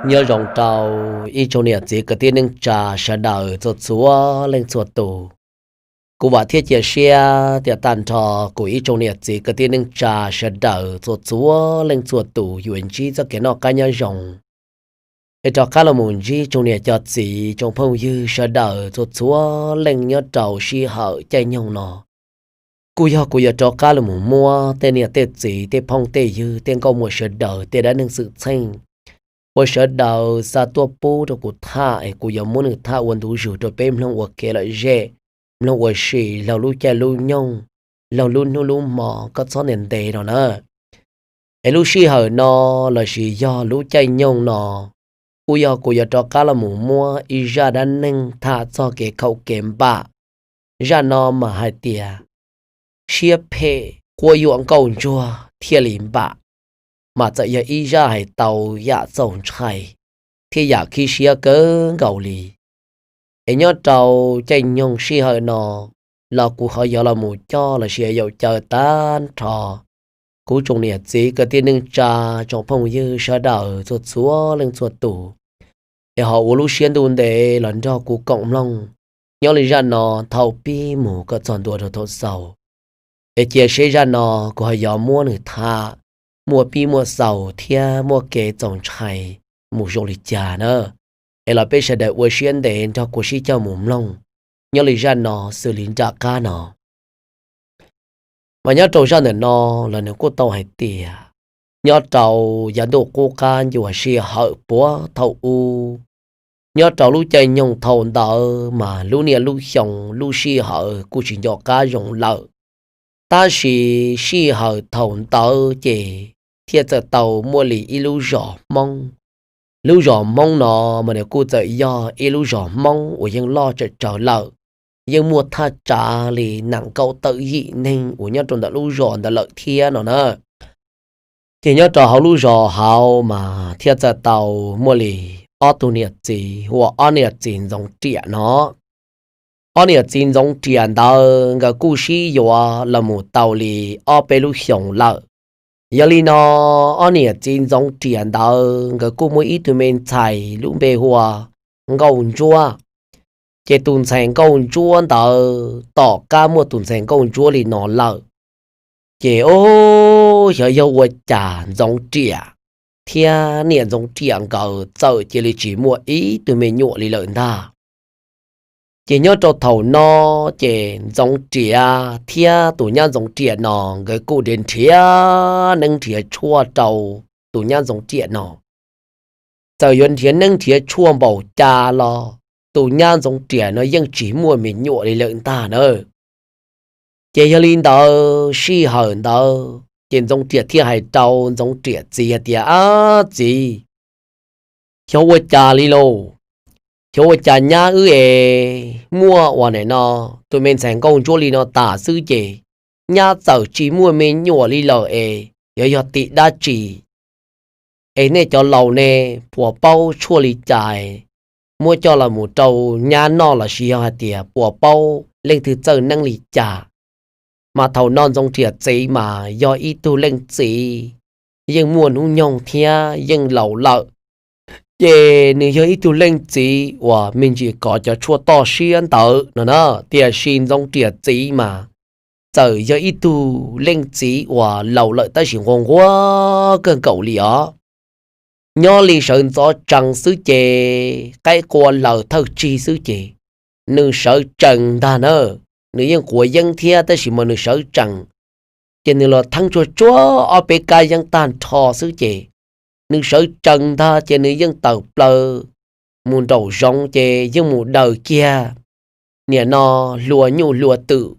Nyob zoo rau ib tsoom niam txiv kwv tij neej tsa sawv daws txhua txhua leej txhua tus. Kuv vam thiab cia siab tias tag nrho kuv ib tsoom niam txiv kwv tij neej tsa sawv daws txhua txhua leej txhua tus yuav ntsib txoj kev noj qab nyob zoo. Es rov qab los mus ntsib tsoom niam cov txiv tsoom phooj ywg sawv daws txhua txhua leej nyob rau sij hawm caij nyoog no. Kuj yog kuv yuav rov qab los mus muab tej niam tej txiv tej phooj tej ywg tej nkauj muam sawv daws tej dab neeg xwm txheej uas sawv daws xa tuaj pub rau kuv tham es kuv yuav muab nws tham ua ntu zus rau peb mloog ua kev lom zem, mloog ua si laug lub caij lub nyoog, laug lub hnub lub hmo, koj txhob ntes ntes no na. Es lub sij hawm no lossis yog lub caij nyoog no, kuj yog kuv yuav rov qab los mus muab ib zaj dab neeg tham txog kev khaum kev npam. Zaj no mas hais tias siab phem quab yuam nkauj ntsuag thiaj li npam, mas txawm yog ib zaj hais tau yam txaus ntshai thiab yam khib siab kawg nkaus li. Es nyob rau caij nyoog sij hawm no los kuv ho yuav los mus coj lossis yaum caw tag nrho kuv tsoom niam txiv kwv tij neej tsa tsoom phooj ywg sawv daws txhua txhua leej txhua tus, es ho ua lub siab ntuj ntev los nrog kuv koom mloog nyob li zaj no thaum pib mus kom txog ntua rau thaum xaus. Es cia seb zaj no kuv ho yuav muab nws tham muaj pib muaj xaus thiab muaj kev txaus ntshai mus zoo li cas na. Es los peb sawv daws ua siab ntev nrog kuv sib cog mus mloog nyob li zaj no xws li nram qab no. Mas nyob rau zaj ntawm no los nws kuj tau hais tias nyob rau yav ntuj qub qab ncua sij hawm puag thaum ub, nyob rau lub caij nyoog thaum ntawd mas lub niaj lub xyoo lub sij hawm kuj tsis nco qab zoo lawm. Tab sis sij hawm thaum ntawd ces thiaj txawm tau muaj li ib lub zos Hmoob. Lub zos Hmoob no mas nws kuj txawm yog ib lub zos Hmoob uas yeej loj tsawm tsawg lawm, yeej muaj thaj tsav li nees nkaum tawm yim neeg uas nyob rau ntawm lub zos ntawd lawm thiab no na. Ces nyob rau hauv lub zos hauv mas thiaj txawm tau muaj li ob tug niam txiv hu ua ob niam txiv Ntxoov Riam no. Ob niam txiv Ntxoov Riam ntawd nkawd kuj sib yuav los mus tau li ob peb lub xyoos lawm. Yog li no, ob niam txiv Ntxoov Riam ntawd nkawd kuj muaj ib tug me ntxhais lub npe hu ua Nkauj Ntsuab. Ces tus ntxhais Nkauj Ntsuab ntawd tom qab muaj tus ntxhais Nkauj Ntsuab li no lawm, ces o, xyov yog ua cas Ntxoov Riam thiab niam Ntxoov Riam nkawd txawm cia li tsis muaj ib tug me nyuam li lawm ntag. Ces nyob rau thaum no, ces Ntxoov Riam thiab tus nyab Ntxoov Riam no nkawd kuj nrhiav neeb nrhiav tshuaj rau tus nyab Ntxoov Riam no. Txawm yuav nrhiav neeb nrhiav tshuaj npaum cas los tus nyab Ntxoov Riam no yeej tsis muaj me nyuam li lawm ntag na. Ces yog li ntawd sij hawm ntawd ces Ntxoov Riam thiaj hais rau Ntxoov Riam txiv hais tias, Ab txiv, xyov ua cas li lauj, xyov ua cas nyab wb es muaj uas nim no tus me ntxhais Nkauj Ntsuab li no tas xwb ces nyab txawm tsis muaj me nyuam li lawm es xyov yog tim dab tsi. Es nej cov laus ne, puas paub tshuaj li cas muab coj los mus rau nyab noj lossis yog hais tias puas paub leej twg txawj neeb li cas? Mas thaum no Ntxoov Riam txiv mas yog ib tug leej txiv yeej muaj hnub nyoog thiab yeej laus lawm, ces nws yog ib tug leej txiv uas me ntsis kov cov tshuaj toj siab ntawd no na. Tiam sis Ntxoov Riam txiv mas txawm yog ib tug leej txiv uas laus lawm tab sis nquag nquag kawg nkaus li os. Nyob li sawv ntxov tsees xwb ces qaib qua laws thawj tsig xwb ces nws sawv tsees ntag na. Nws yeej quav yeeb thiab tab sis mas nws sawv tsees, ces nws los theeb tsuag tsuag ob peb kab yeeb tag nrho xwb ces nws sawv tsees ntag ces nws yeej tawm plaws mus nraum zoov ces yeej mus daws kiag nim no hlua nyuj hlua twm,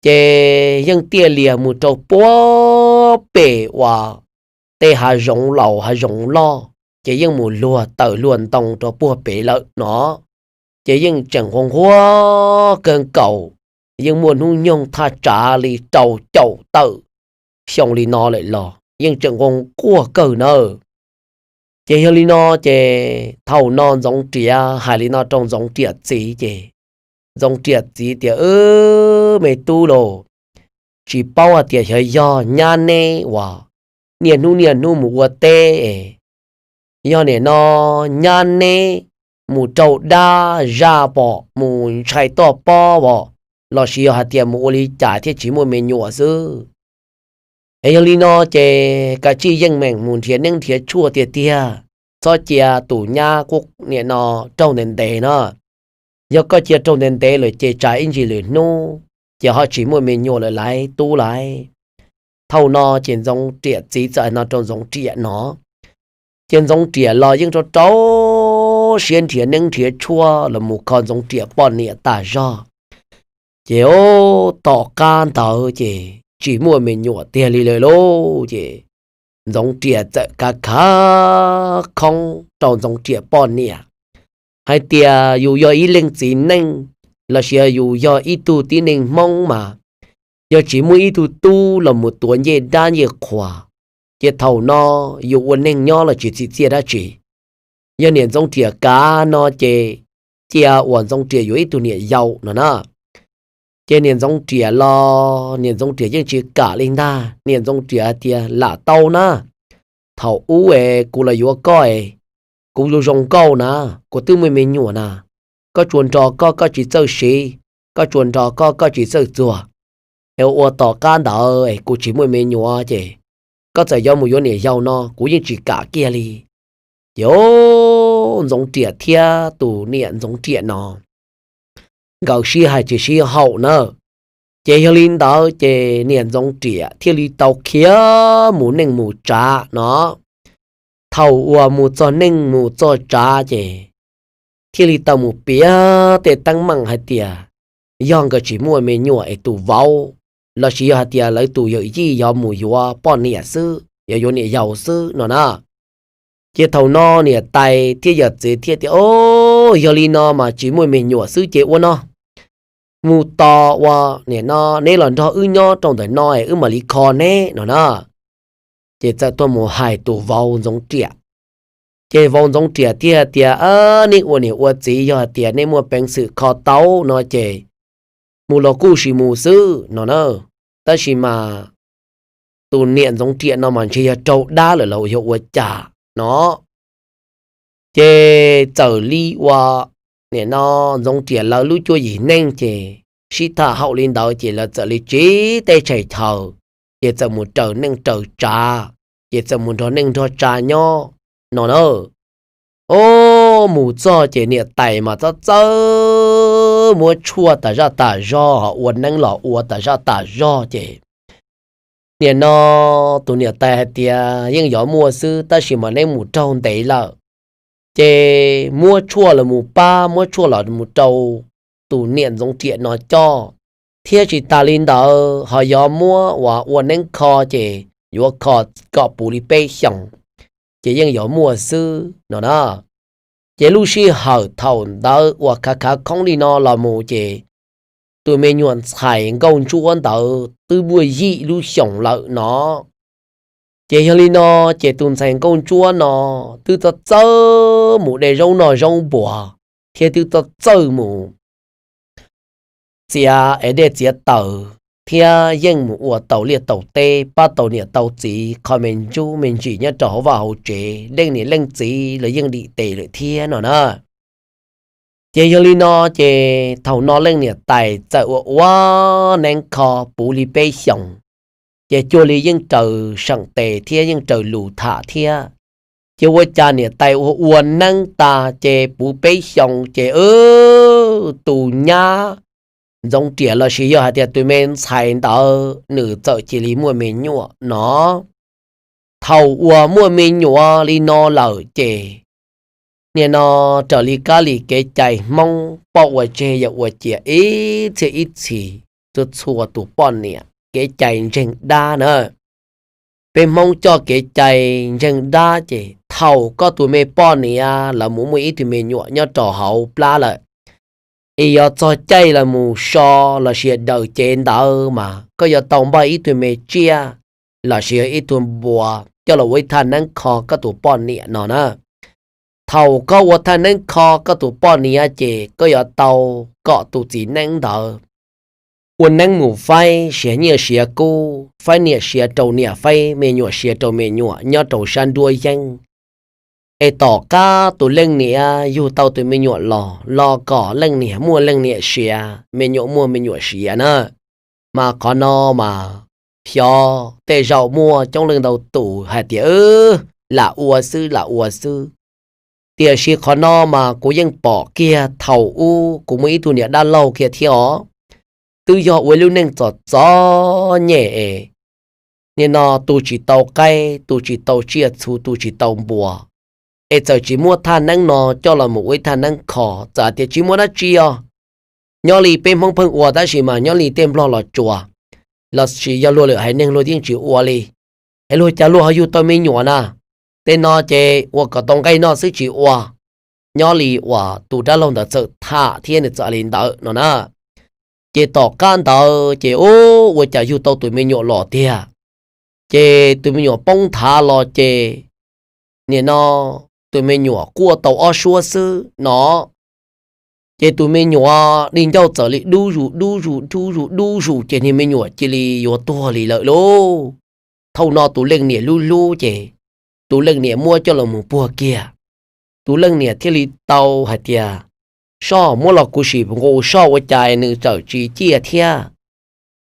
ces yeej tiaj lias mus rau puag pem uas tej hav zoov laus hav zoov loj, ces yeej mus luag taws luag ntoo rau puag pem lawm no. Ces yeej tseem nquag nquag kawg nkaus, yeej muaj hnub nyoog thaj tsav li rau caum tawm xyoo li no lawm los yeej tseem nquag nquag kawg nawb. Ces yog li no ces thaum no Ntxoov Riam hais li no rau Ntxoov Riam txiv ces Ntxoov Riam txiv tias, Wb me tub lauj, tsis paub hais tias xyov yog nyab neb uas niaj hnub niaj hnub mus ua teb es yog nim no nyab neb mus raug dab zaj pom mus ntshai toj pob os, lossis yog hais tias mus ua li cas thiaj tsis muaj me nyuam xwb. Es yog li no ces kav tsij yeej meem mus nrhiav neeb nrhiav tshuaj tiag tiag, txhob cia tus nyab kuj nim no raug ntev ntev no. Yog koj cia raug ntev ntev lawm ces tsam ib ntsis lwm hnub ces ho tsis muaj me nyuam lawm lauj tub lauj. Thaum no ces Ntxoov Riam txiv txawm hais no rau Ntxoov Riam no. Ces Ntxoov Riam los yeej rau rau siab nrhiav neeb nrhiav tshuaj los mus kho Ntxoov Riam poj niam tas zog. Ces ub, tom qab ntawd ces tsis muaj me nyuam tiag li lawm lauj. Ces Ntxoov Riam txawm kav khav khoob rau Ntxoov Riam poj niam hais tias yus yog ib leej txiv neej lossis yog yus yog ib tug tib neeg Hmoob mas yog tsis muaj ib tug tub los mus tuav ncej dab ncej qhuas, ces thaum no yus ua neeg nyob los tsis txim txiaj dab tsi. Yog niam Ntxoov Riam kav no ces cia uas Ntxoov Riam yuav ib tug niam yau no na. Ces niam Ntxoov Riam los niam Ntxoov Riam yeej tsis kam li ntag. Niam Ntxoov Riam hais tias lam tau na, thaum ub es kuv los yuav koj es kuv zoo zoo nkauj na, kuv twb muaj me nyuam na, koj tsuas nrog koj koj tsis txawj siv, koj tsuas nrog koj koj tsis txawj txuag, es ua tom qab ntawd es kuv tsis muaj me nyuam ces koj txawm yuav mus yuav niam yau no kuv yeej tsis kam kiag li. Ces ub, Ntxoov Riam thiab tus niam Ntxoov Riam no nkawd sib hais tsis sib haum na. Ces yog li ntawd ces niam Ntxoov Riam thiaj li tau khiav mus neej mus tsav no. Thaum uas mus txog neej mus txog tsav ces thiaj li tau mus piav tej teeb meem hais tias yog nkawd tsis muaj me nyuam es tus vauv lossis yog hais tias lawv tus yawm yij yog mus yuav poj niam xwb, yog yuav niam yau xwb no na. Ces thaum no niam tais thiab yawm txiv thiaj tias, Au, yog li no mas tsis muaj me nyuam xwb ces ua no, mus tos ua nim no neb los nrog wb nyob rau ntawm no es wb mam li kho neb no na. Ces txawm tuaj mus hais tus vauv Ntxoov Riam. Ces vauv Ntxoov Riam thiaj tias, Neb ua niam ua txiv yog hais tias neb muaj peev xwm kho tau no ces mus los kuj sis mus xwb no na. Tab sis mas tus niam Ntxoov Riam no mas ntshe yog raug dab lawm los yog ua cas no. Ces txawm li ua nim no Ntxoov Riam lawv lub cuab yim neej ces sib tham haum li ntawd ces lawv txawm li tsiv teb tshais chaws, ces txawm mus raws neej raws tsav, ces txawm mus nrog neej nrog tsav nyob no na. Au, mus txog ces niam tais mas txawj txawj muab tshuaj tas zaj tas zog, ua neeb los ua tas zaj tas zog ces nim no tus niam tais hais tias yeej yuav muaj xwb tab sis mas neb mus raug ntev lawm, ces muab tshuaj los mus pab, muab tshuaj los mus rau tus niam Ntxoov Riam no coj, thiab tsis tas li ntawd ho yuav muab uas ua neeb kho ces yuav kho kom puv li peb xyoos, ces yeej yuav muaj xwb no na. Ces lub sij hawm thaum ntawd uas khav khav khoob li no los mus ces tus me nyuam ntxhais Nkauj Ntsuab ntawd twb muaj yim lub xyoos lawm no. Ces yog li no, ces tus ntxhais Nkauj Ntsuab no twb txawj txawj mus de zaub noj zaub npuas, thiab twb txawj txawj mus txiav es dej txiav taws, thiab yeej mus ua tau liaj tau teb pab tau niam tau txiv kho me ntsuj me ntsis nyob rau hauv vaj hauv tsev, leej niam leej txiv los yeej dim tes lawm thiab no na. Ces yog li no, ces thaum no leej niam tais txawm ua ua neeb kho puv li peb xyoos, ces cuag li yeej raws seem tes thiab yeej raws lus tham thiab. Ces ua cas niam tais ua ua neeb tas ces puv peb xyoos ces tus nyab Ntxoov Riam lossis yog hais tias tus me ntxhais ntawd nws txawm cia li muaj me nyuam no. Thaum uas muaj me nyuam li no lawm ces nim no raws li kab li kev cai Hmoob poj ua tseg yawm ua cia ib txhia ib txhis, txhua txhua tus poj niam kev cai ntseeg dab na. Peb Hmoob coj kev cai ntseeg dab ces thaum koj tus me poj niam los mus muaj ib tug me nyuam nyob rau hauv plab lawm, es yuav txog caij los mus so lossis daws cev ntawd mas koj yuav tau npaj ib tug me tsiaj lossis yog ib tug npua coj los ua ib thaj neeb kho koj tus poj niam no na. Thaum koj ua thaj neeb kho koj tus poj niam ces koj yuav tau kom tus txiv neeb ntawd ua neeb mus faib siav nyiaj siav kub, faib niam siav rau niam, faib me nyuam siav rau me nyuam nyob rau sab nruab yeeb. Es tom qab tus leej niam yug tau tus me nyuam los, los kom leej niam muaj leej niam siav, me nyuam muaj me nyuam siav na. Mas qhov no mas xyov tej zaum muaj coob leej ntau tus hais tias, lam ua xwb, lam ua xwb. Tiam sis qhov no mas kuv yeej pom kiag thaum ub kuv muaj ib tug niam dab laug kiag thiab os. Twb yog ua ib lub neej txom txom nyem es, nim no tu tsis tau qaib, tu tsis tau tsiaj txhu, tu tsis tau npua, es txawm tsis muab thaj neeb no coj los mus ua ib thaj neeb kho, txawm hais tias tsis muaj dab tsi os, nyob li peb Hmoob pheej ua, tab sis mas nyob li tej Nplog los tsuas, lossis yog luag lwm haiv neeg luag yeej tsis ua li. Es luag cas luag ho yug tau me nyuam na? Tej no ces ua kom tau nqaij noj xwb tsis ua. Nyob li uas tus dab laug ntawd txawm tham thiab nws txawm li ntawd no na. Ces tom qab ntawd ces ua cas yug tau tus me nyuam los tiag, ces tus me nyuam poob nthav los ces nim no tus me nyuam quaj tau ob suab xwb no. Ces tus me nyuam di ncauj txawm li dub zus dub zus dub zus dub zus, ces niag me nyuam cia li yuav tuag li lawm lauj. Thaum no tus leej niam hlub hlub ces tus leej niam muab coj los mus puag kiag. Tus leej niam thiaj li tau hais tias, soj, muab los kuv sim nqus soj ua cas nws txawm tsis ciaj thiab.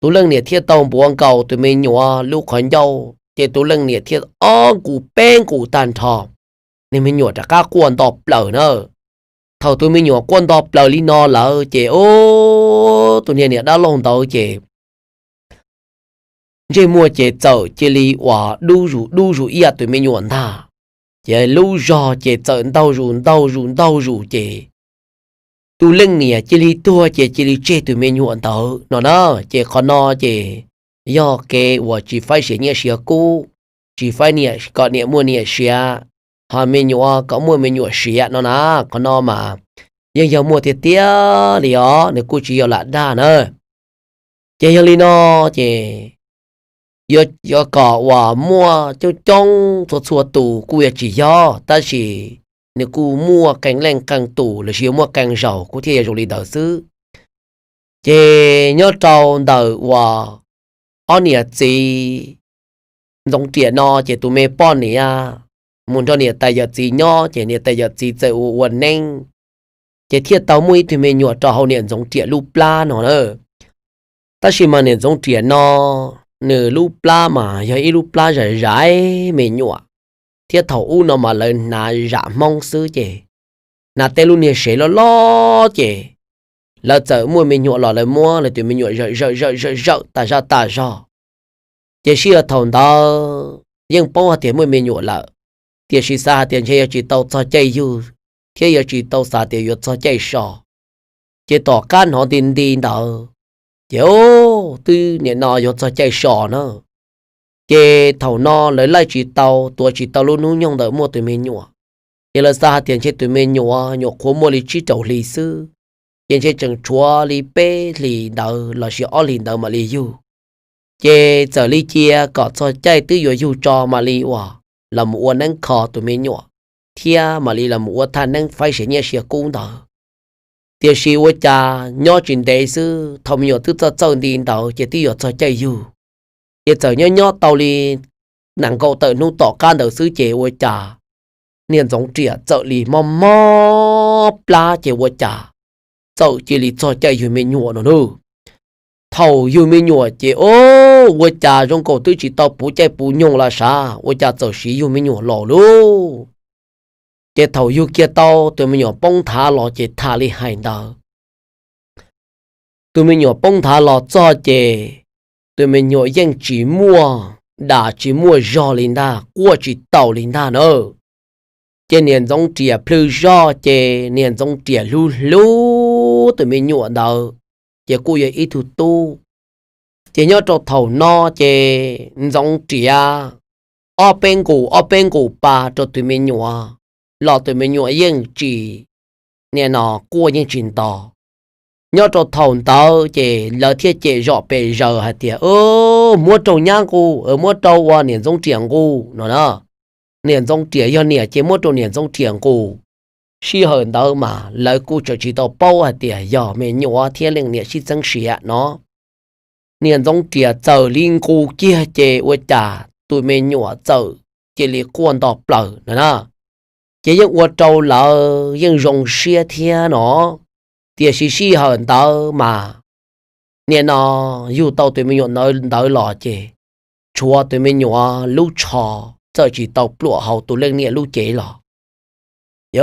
Tus leej niam thiaj tau npuav nkaus tus me nyuam lub qhov ncauj, ces tus leej niam thiaj ob nqus peb nqus tag nrho, niag me nyuam rov qab quaj nto plaws na. Thaum tus me nyuam quaj nto plaws li no lawm ces tus niag niam dab laug ntawd ces ntsej muag ces txawm cia li uas dub zus dub zus ib yam tus me nyuam ntag. Ces lub zog ces txawm ntaug zus ntaug zus ntaug zus ces tus leej niam cia li tuag ces cia li tseg tus me nyuam ntawd no na. Ces qhov no ces yog kev uas tsis faib siav nyiaj siav kub, tsis faib niam kom niam muaj niam siav, ho me nyuam kom muaj me nyuam siav no na. Qhov no mas yeej yog muaj tiag tiag li os, nws kuj tsis yog lam dag na. Ces yog li no ces yuav kom uas muaj coob coob txhua txhua tus kuj yuav tsis yog, tab sis nws kuj muaj qee leej qee tus lossis yuav muaj qee zaus kuj thiaj yog zoo li ntawd xwb. Ces nyob rau ntawm uas ob niam txiv Ntxoov Riam no ces tus me poj niam mus nrog niam tais yawm txiv nyob ces niam tais yawm txiv txawm ua ua neeb, ces thiaj tau muaj ib tug me nyuam rau hauv niam Ntxoov Riam lub plab no na. Tab sis mas niam Ntxoov Riam no nws lub plab mas yog ib lub plab zam zam me nyuam, thiab thaum ub no mas lawv hnav zam Hmoob xwb ces hnav tej lub niag sev loj loj ces lawv txawm muaj me nyuam los lawv muab lawv tus me nyuam zawm zawm zawm zawm zawm tas zaj tas zog. Ces sij hawm thaum ntawd yeej paub hais tias muaj me nyuam lawm, tiam sis xav hais tias ntshe yuav tsis tau txog caij yug, thiab yuav tsis tau xav tias yuav txog caij so. Ces tom qab hnov nti nti ntawd, ces twb nim no yuav txog caij so na. Ces thaum no lawv laij tsis tau, tuav tsis tau lub hnub nyoog ntawm muaj tus me nyuam, ces lawv xav hais tias ntshe tus me nyuam nyuam qhuav muaj li tsib rau hli xwb, ces ntshe tseem tshuav li peb hlis ntawd lossis ob hlis ntawd mam li yug. Ces txawm li cia kom txog caij twb yuav yug tso mam li uas los mus ua neeb kho tus me nyuam, thiab mam li los mus ua thaj neeb faib siav nyiaj siav kub ntawd. Tiam sis ua cas nyob tsis ntev xwb thaum me nyuam twb txawj txawj nti ntawd ces twb yuav txog caij yug. Ces txawm nyob nyob tau li nees nkaum tawm hnub tom qab ntawd xwb ces ua cas niam Ntxoov Riam txawm li mob mob plab ces ua cas txawm cia li txog caij yug me nyuam no na. Thaum yug me nyuam ces o, ua cas zoo nkaus twb tsis tau puv caij puv nyoog los sav, ua cas txawm siv yug me nyuam los lauj. Ces thaum yug kiag tau tus me nyuam poob nthav los ces tham li hais ntawd. Tus me nyuam poob nthav los txog ces tus me nyuam yeej tsis muaj dam tsis muaj zog li ntag, quaj tsis taus li ntag na. Ces niam Ntxoov Riam plhws zog ces niam Ntxoov Riam hlub hlub tus me nyuam ntawd, ces kuj yog ib tug tub. Ces nyob rau thaum no ces Ntxoov Riam ob peb nqus ob peb nqus pa rau tus me nyuam, los tus me nyuam yeej tsis, nim no quaj yeej tsis nto. Nyob rau thaum ntawd ces lawv thiaj cem zom pes zaws hais tias, muab rau nyab nqus, muab rau ua niam Ntxoov Riam nqus no na. Niam Ntxoov Riam yog niam ces muab rau niam Ntxoov Riam nqus. Sij hawm ntawd mas lawv kuj tseem tsis tau paub hais tias yog me nyuam thiab leej niam sib txeeb siav no. Niam Ntxoov Riam txawm li nqus kiag ces ua cas tus me nyuam txawm cia li quaj nto plaws no na. ces yeej ua rau lawv yeej zoo siab thiab no. Tiam sis sij hawm ntawd mas nim no yug tau tus me nyuam ntawd los ces tshuav tus me nyuam lub tsho txawm tsis tau pluam hauv tus leej niam lub cev los. Ces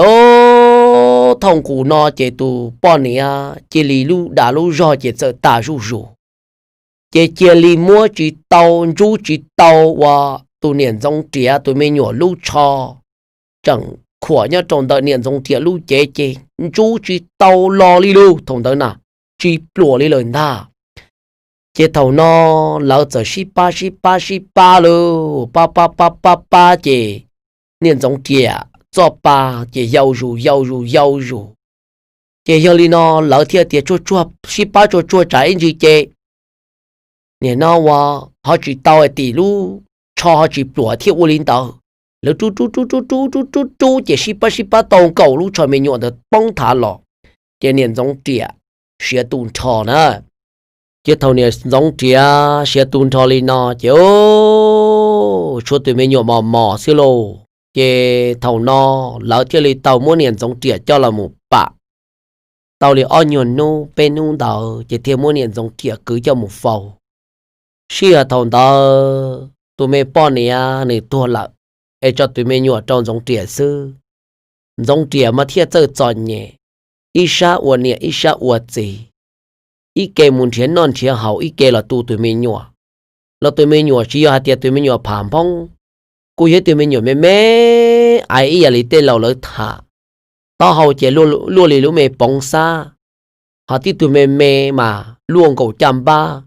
thaum nkaus no ces tus poj niam cia li lub dag lub zog ces txawm tas zuj zus. Ces cia li muab tsis tau, ntsub tsis tau ua tus niam Ntxoov Riam tus me nyuam lub tsho tseem khuam nyob rau ntawm niam Ntxoov Riam lub cev ces ntsub tsis tau los li lawm thaum ntawd na, tsis pluam li lawm ntag. Ces thaum no lawv txawm sib pab sib pab sib pab lawm, pab pab pab pab pab ces niam Ntxoov Riam txoj pa ces yau zus yau zus yau zus. Ces yog li no lawv thiaj tias tsuag tsuag sib pab tsuag tsuag tsam ib ntsis ces nim no ua ho tsis tau tim lub tsho ho tsis pluam thiaj ua li ntawd. Lawv rub rub rub rub rub rub rub rub ces sib pab sib pab tau nkaus lub tsho me nyuam ntawd poob thav los, ces niam Ntxoov Riam siav tu nrho na. Ces thaum niam Ntxoov Riam siav tu nrho li no ces tshuav tus me nyuam mos mos xwb lauj. Ces thaum no lawv thiaj li tau muab niam Ntxoov Riam coj los mus pam tau li ob nyuag hnub peb hnub ntawd ces thiaj muab niam Ntxoov Riam kwv coj mus faus. Sij hawm thaum ntawd tus me poj niam nws tuag lawm, es tso tus me nyuam rau Ntxoov Riam xwb. Ntxoov Riam mas thiaj txawj txom nyem, ib sab ua niam ib sab ua txiv, ib ke mus nrhiav noj nrhiav haus ib ke los tu tus me nyuam. Los tus me nyuam tsis yog hais tias tus me nyuam pham nphoob, kuj yog ib tug me nyuam me me, ais ib yam li tej laus lawv tham, taub hau ces luaj li lub me poov xab, ho tib tug me me mas luaj nkaus caj npab,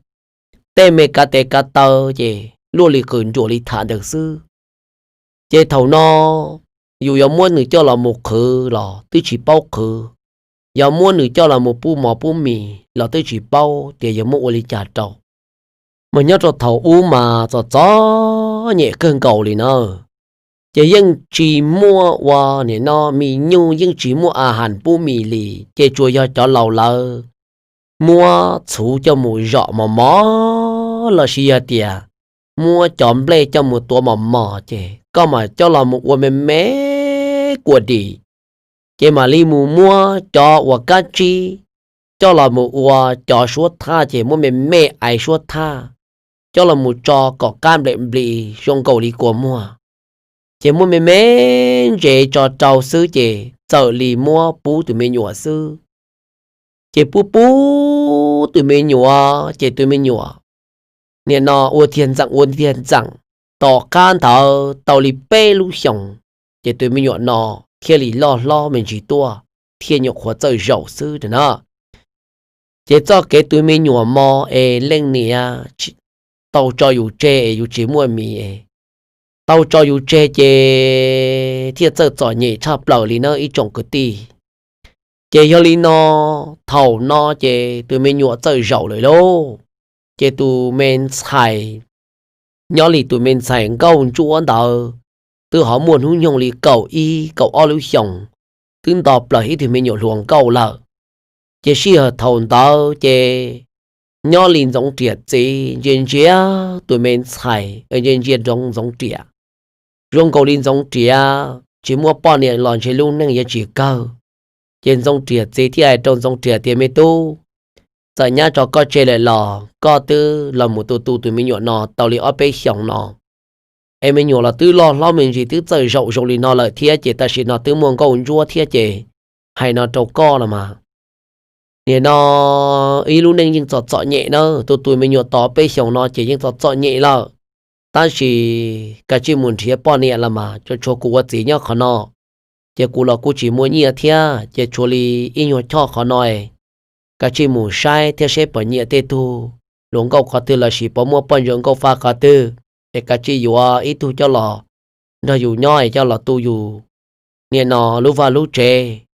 tej me kav tes kav taw ces luaj li qws nruam li tham ntawd xwb. Ces thaum no yus yuav muab nws coj los mus qhwv los twb tsis paub qhwv, yuav muab nws coj los mus pub mov pub mis los twb tsis paub tias yuav muab ua li cas rau. Mas nyob rau thaum ub mas txom txom nyem kawg nkaus li na. Ces yeej tsis muaj ua nim no mis nyuj, yeej tsis muaj a has pub mis li, ces tsuas yog cov laus lawv muab txhuv coj mus zom mos mos lossis yog tias muab cov nplej coj mus tuav mos mos ces koj mam coj los mus ua me me kua dis. Ces mam li mus muab cov uas kab tsib coj los mus ua cov suab thaj, ces muab me me ais suab thaj coj los mus tso kom qab nplem nplis zoo nkaus li kua muag. Ces muab me me ntsev tso rau xwb ces txawm li muab pub tus me nyuam xwb. Ces pub pub tus me nyuam ces tus me nyuam nim no ua tiag ntxeem ua tiag ntxeem, tom qab ntawd tau li peb lub xyoos, ces tus me nyuam no thiaj li loj hlob me ntsis tuaj, thiaj nyuam qhuav txawj zaum xwb na. Ces txoj kev tus me nyuam mos es leej niam tau tso yus tseg es yus tsis muaj mis es tau tso yus tseg ces thiaj txawj txom nyem tshaj plaws li na ib tsoom kwv tij. Ces yog li no, thaum no ces tus me nyuam txawj zaum lawm lauj. Ces tus me ntxhais, nyob li tus me ntxhais nkauj ntsuab ntawd twb ho muaj hnub nyoog li kaum ib kaum ob lub xyoos, twb nto plaws ib tug me nyuam hluas nkauj lawm. Ces sij hawm thaum ntawd ces nyob li Ntxoov Riam txiv ntsia ntsia tus me ntxhais, ntsia ntsia rau Ntxoov Riam, zoo nkaus li Ntxoov Riam tsis muaj poj niam los ntshe lub neej yuav tsis kawg. Ces Ntxoov Riam txiv thiaj hais rau Ntxoov Riam tias, Me tub, txawm nyab tso koj tseg lawm los koj twb los mus tu tu tus me nyuam no tau li ob peb xyoos no, es me nyuam los twb loj hlob me ntsis twb txawj zaum zoo li no lawm thiab, ces tam sim no twb muaj nkauj ntsuab thiab, ces hais no rau koj los mas, nim no ib lub neej yeej txom txom nyem na, tu tu me nyuam tau peb xyoos no ces yeej txom txom nyem lawm. Tab sis kav tsij mus nrhiav poj niam los mas, tsuas tshuav kuv ua txiv nyob qhov no, ces kuv los kuj tsis muaj nyiaj thiab, ces tshuav li ib nyuag choj qhov no, kav tsij mus saib thiab seb puas nyiam tej tug hluas nkauj qhov twg lossis puas muaj poj ntsuam nkauj fa qhov twg, es kav tsij yuav ib tug coj los nrog yus nyob es coj los tu yus nim no lub vaj lub tsev,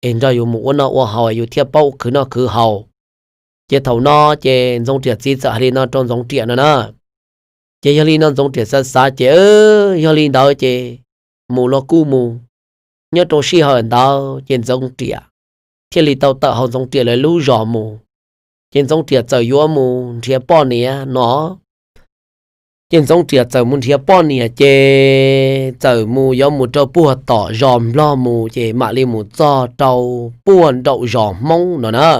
es nrog yus mus ua noj ua haus yus thiaj paub khwv noj khwv haus. Ces thaum no ces Ntxoov Riam txiv txawm hais li no rau Ntxoov Riam no na. Ces yog li no Ntxoov Riam xav xav ces, yog li ntawd ces mus los kuj mus. Nyob rau sij hawm ntawd ces Ntxoov Riam thiaj li tau tawm hauv Ntxoov Riam lawv lub zos mus. Ces Ntxoov Riam txawm yuav mus nrhiav poj niam no. Ces Ntxoov Riam txawm mus nrhiav poj niam ces txawm mus yuav mus rau puag tom zos Nplog mus ces mam li mus txog rau puag nraum zos Hmoob no na.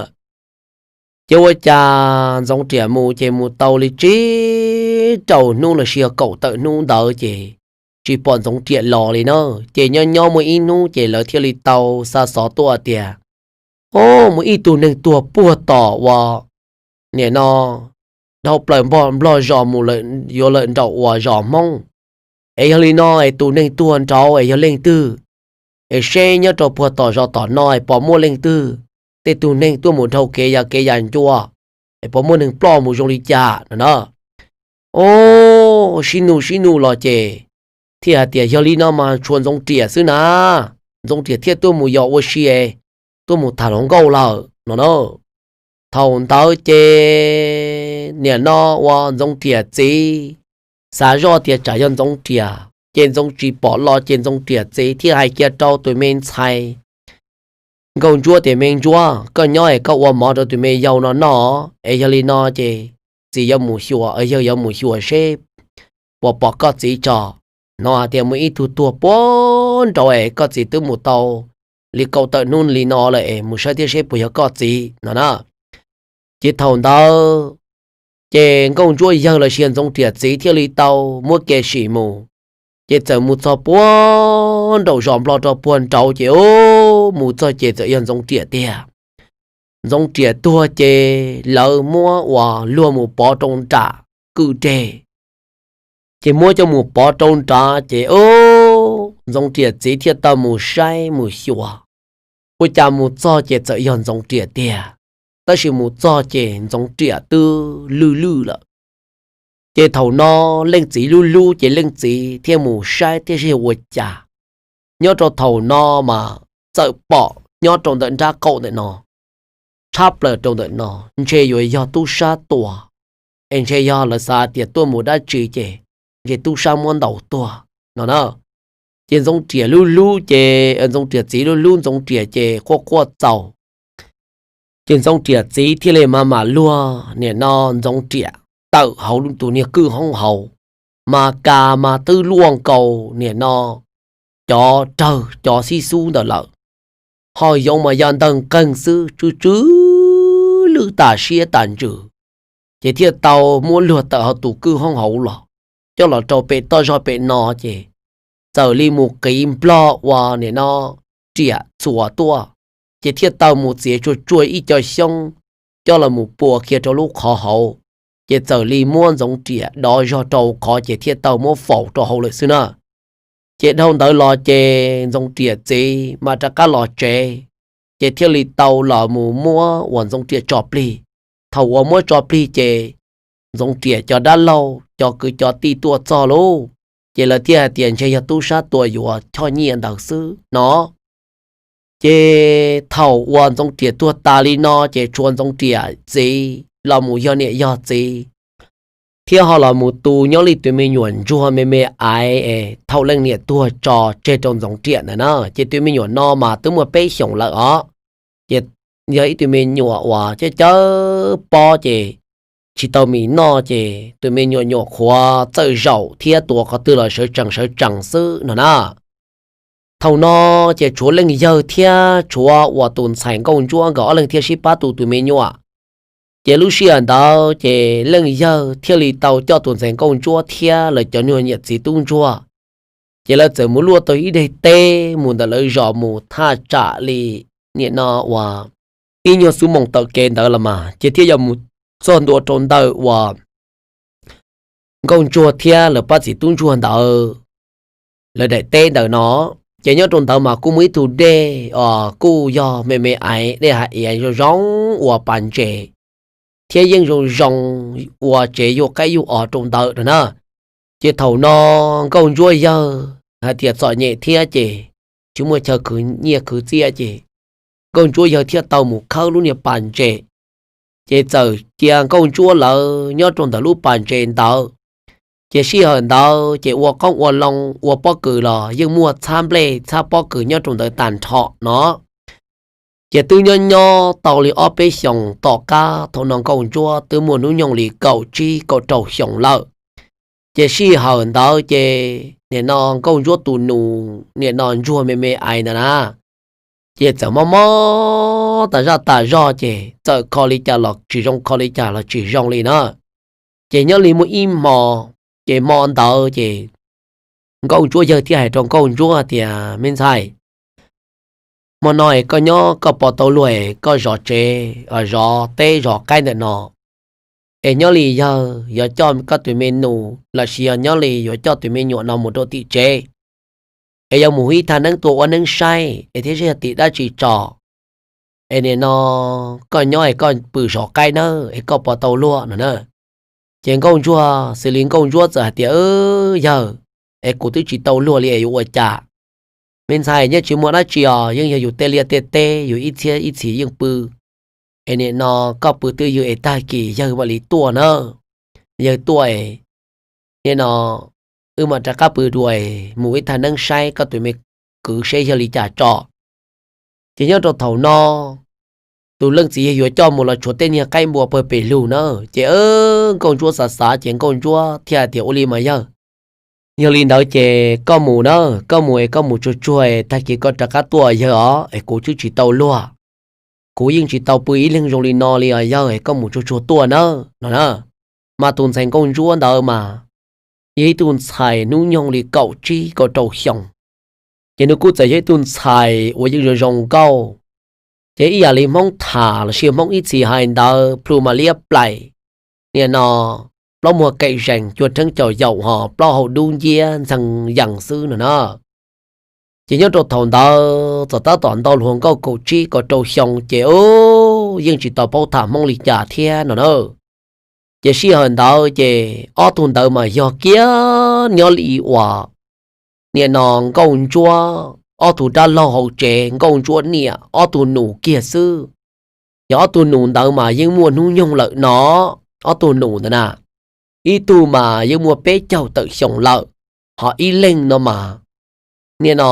Ces ua cas Ntxoov Riam mus ces mus tau li tsib rau hnub los sis yog kaum tawm hnub ntawd ces tsis pom Ntxoov Riam los li na. Ces nyob nyob muaj ib hnub ces lawv thiaj li tau xa xov tuaj tias, o, muaj ib tug neeg tuag puag tom uas nim no dhau plaws Nplog zos mus yuav lawm nraum uas zos Hmoob. Es yog li no es tus neeg tuag nraud es yog leej twg? Es seb nyob rau puag tom zos tom no es pom muaj leej twg, tej tug neeg tuaj mus dhau kev ya kev ya ncua, es pom muaj neeg ploj mus zoo li cas no na. O, sib nug sib nug los ces thiaj hais tias yog li no mas tshuav Ntxoov Riam xwb na. Ntxoov Riam thiaj tuaj mus yos ua si, tuaj mus tham hluas nkauj lawm no na. Thaum ntawd ces nim no ua Ntxoov Riam txiv xav zoj tias tsam yog Ntxoov Riam ces Ntxoov tsis pom los ces Ntxoov Riam txiv thiaj hais kiag rau tus me ntxhais Nkauj Ntsuab tias, Me Ntsuab, koj nyob es koj ua mov rau tus me yau no noj, es yog li no ces txiv yuav mus xyuas, yawg yuav mus xyuas seb puas pom koj txiv tso. Hnov hais tias muaj ib tug tuag puag nraud es koj txiv twb mus tau li kaum tawm hnub li no lawm es mus saib thiab seb puas yog koj txiv no na. Ces thaum ntawd ces Nkauj Ntsuab yawg los sis Ntxoov Riam txiv thiaj li tau muab kev sim mus. Ces txawm mus txog puag nraum zos Nplog rau puag nraud ces mus txog ces txawm yog Ntxoov Riam tiag. Ntxoov Riam tuag ces lawv muab uas luag mus pov rau nram kwj deg. Ces muab coj mus pov rau nrad ces Ntxoov Riam txiv thiaj tau mus saib mus xyuas. Ua cas mus txog ces txawm yog Ntxoov Riam tiag, tab sis mus txog ces Ntxoov Riam twb lwj lwj lawm. Ces thaum no leej txiv lub hlub ces leej txiv thiaj mus saib thiab seb ua cas. Nyob rau thaum no mas txawm pom nyob rau ntawm nrab qaum ntawm no, tshab plaws rau ntawm no, ntshe yuav yog tub sab tua, es ntshe yog lawv xav tias tuaj mus dab tsi ces ntshe tub sab muab ntaus tuag no na. Ces Ntxoov Riam lub hlub ces, Ntxoov Riam txiv lub hlub Ntxoov Riam ces quaj quaj txaus. Ces Ntxoov Riam txiv thiaj li mam mam luag nim no Ntxoov Riam tawm hauv tus niag kwj hoob hauv, mas kas mas twb luaj nkaus nim no cov rawg cov xib xub ntawd lawm. Ho yoov mas ya ntawg nqeeg xwb, tsw tsw lwj tas siab tas ntsws. Ces thiaj tau muab luag tawm hauv tus kwj hoob hauv los, coj los rau pem toj zog pem no ces txawm li mus qiv nplog uas nim no riam txhuas tuaj, ces thiaj tau mus txiav tsuag tsuag ib co xyoob coj los mus pua kiag rau lub qhov hauv, ces txawm li muab Ntxoov Riam dov zog rau qhov ces thiaj tau muab faus rau hauv lawm xwb na. Ces dhau ntawd los ces Ntxoov Riam txiv mam rov qab los tsev, ces thiaj li tau los mus muab uas Ntxoov Riam tso plig. Thaum uas muab tso plig ces Ntxoov Riam cov dab laug cov kwv cov tij tuaj txog lauj, ces lawv thiaj hais tias ntshe yog tub sab tua yuav choj nyiaj ntawd xwb no. Ces thaum uas Ntxoov Riam tuag tas li no ces tshuav Ntxoov Riam txiv los mus yog niam yog txiv, thiab ho los mus tu nyob li tus me nyuam ntsuag me me aiv es thaum leej niam tuag tso tseg rau Ntxoov Riam ntawd na. Ces tus me nyuam no mas twb muaj peb xyoos lawm os. Ces yog ib tug me nyuam uas cawb cawb pob ces tsis tau mis noj ces tus me nyuam nyuam qhuav txawj zaum thiab tuav qhov twg los sawv tsees sawv tsees xwb no na. Thaum no ces tshuav leej yawg thiab tshuav uas tus ntxhais Nkauj Ntsuab nkawd ob leeg thiaj sib pab tu tus me nyuam. Ces lub sij hawm ntawd ces leej yawg thiaj li tau coj tus ntxhais Nkauj Ntsuab thiab lawv cov niag niam txiv tub ntsuag, ces lawv txawm mus luaj tau ib daim teb mus ntawm lawv zos mus thaj tsam li nim no uas ib nyuag xuab moos taw kev ntawd los mas ces thiaj yuav mus txog ntua rau ntawm uas Nkauj Ntsuab thiab lawv pab txiv tub ntsuag ntawd lawv daim teb ntawm no. Ces nyob rau ntawd mas kuj muaj ib tug dej os kuj yog me me aiv dej hav iav zoo zoo ua pas ntses, thiab yeej zoo zoo ua tsev yuj qaib yuj os rau ntawd na. Ces thaum no Nkauj Ntsuab yawg hais tias txom nyem thiab ces tsis muaj chaw khwv nyiaj khwv txiaj ces Nkauj Ntsuab yawg thiaj tau mus khawb lub niag pas ntses. Ces txawm cia Nkauj Ntsuab lawv nyob rau ntawm lub pas ntses ntawd. Ces sij hawm ntawd ces ua qoob ua loo ua pob kws los yeej muaj txhab nplej txhab pob kws nyob rau ntawd tag nrho no. Ces twb nyob nyob tau li ob peb xyoos tom qab thaum no Nkauj Ntsuab twb muaj hnub nyoog li kaum tsib kaum rau xyoos lawm. Ces sij hawm ntawd ces nim no Nkauj Ntsuab tus nus nim no ntsuag me me ais ntawd na, ces txawm mob mob tas zaj tas zog ces txawm kho li cas los tsis zoo, kho li cas los tsis zoo li na. Ces nyob li muaj ib hmo, ces hmo ntawd ces Nkauj Ntsuab yawg thiaj hais rau Nkauj Ntsuab tias, Me ntxhais, hmo no es koj nyob koj puas tau luag es koj zov tsev, zov teb zov qaib ntawm no, es nyob li yawg yuav coj koj tus me nus lossis yog nyob li yuav coj tus me nyuam no mus rau tim tsev, es yuav mus ib thaj neeb tuaj ua neeb saib es thiab saib yog tim dab tsi tso, es nim no koj nyob es koj pw zov qaib nawb, es koj puas tau luag no na. Ces Nkauj Ntsuab, xws li Nkauj Ntsuab txawm hais tias, Yawg, es kuv twb tsis tau luag li es yuav ua cas? Me ntxhais, nyob tsis muaj dab tsi os, yeej yog yus tej liaj tej teb, yus ib txhiab ib txhis yeej pw, es nim no koj pw twj ywm es tag kis yawg mam li tuaj na. Yawg tuaj es nim no wb mam rov qab pw dua es mus ib thaj neeb saib koj tus me kwv seb yog li cas tso. Ces nyob rau thaum no, tus leej txiv yawg yuav coj mus los tshuav tej niag qaib npua pawg pes lug na. Ces Nkauj Ntsuab xav xav ces Nkauj Ntsuab thiaj tias, Ua li mas yawg, yog li ntawd ces koj mus na, koj mus es koj mus tsuag tsuag es tag kis koj rov qab tuaj yawg os, es kuv twb tsis tau luag, kuv yeej tsis tau pw ib leeg zoo li no li os yawg, es koj mus tsuag tsuag tuaj na no na. Mas tus ntxhais Nkauj Ntsuab ntawd mas yog ib tug ntxhais hnub nyoog li kaum tsib kaum rau xyoo, ces nws kuj txawm yog ib tug ntxhais uas yeej zoo zoo nkauj. Ces ib yam li Hmoob tham lossis Hmoob ib txhis hais ntawd, plhu mas liab plaim, nim no plaub muag kaim zees, cuag rheeb caum yaum, ho plaub hau dub nciab ntxhee yees xwb no na. Ces nyob rau thaum ntawd txawm tab tom ntau hluas nkauj kaum tsib kaum rau xyoo ces yeej tsis tau paub tham Hmoob li cas thiab no na. Ces sij hawm ntawd ces ob tug ntawd mas yog kiag nyob li uas nim no Nkauj Ntsuab ob tug dab laug hauv tsev, Nkauj Ntsuab niam ob tug nus kiag xwb. Ces ob tug nus ntawd mas yeej muaj hnub nyoog lawm no, ob tug nus ntawd na, ib tug mas yeej muaj peb caug tawm xyoo lawm, ho ib leeg no mas nim no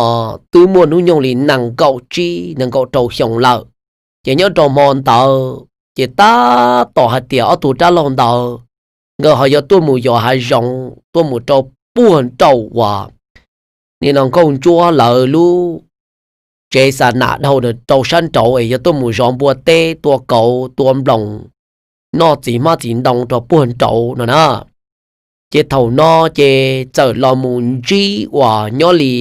twb muaj hnub nyoog li nees nkaum tsib nees nkaum rau xyoo lawm. Ces nyob rau hmo ntawd ces tab tom hais tias ob tug dab laug ntawd nkawd ho yuav tuaj mus yos hav zoov tuaj mus rau puag nraum uas nim no Nkauj Ntsuab lawv lub tsev xa nam dhau rau sab nraud es yuav tuaj mus zov npua teb, tua kauv, tua nploos, noj txiv hmab txiv ntoo rau puag nraud no na. Ces thaum no ces txawm los mus ntsib uas nyob li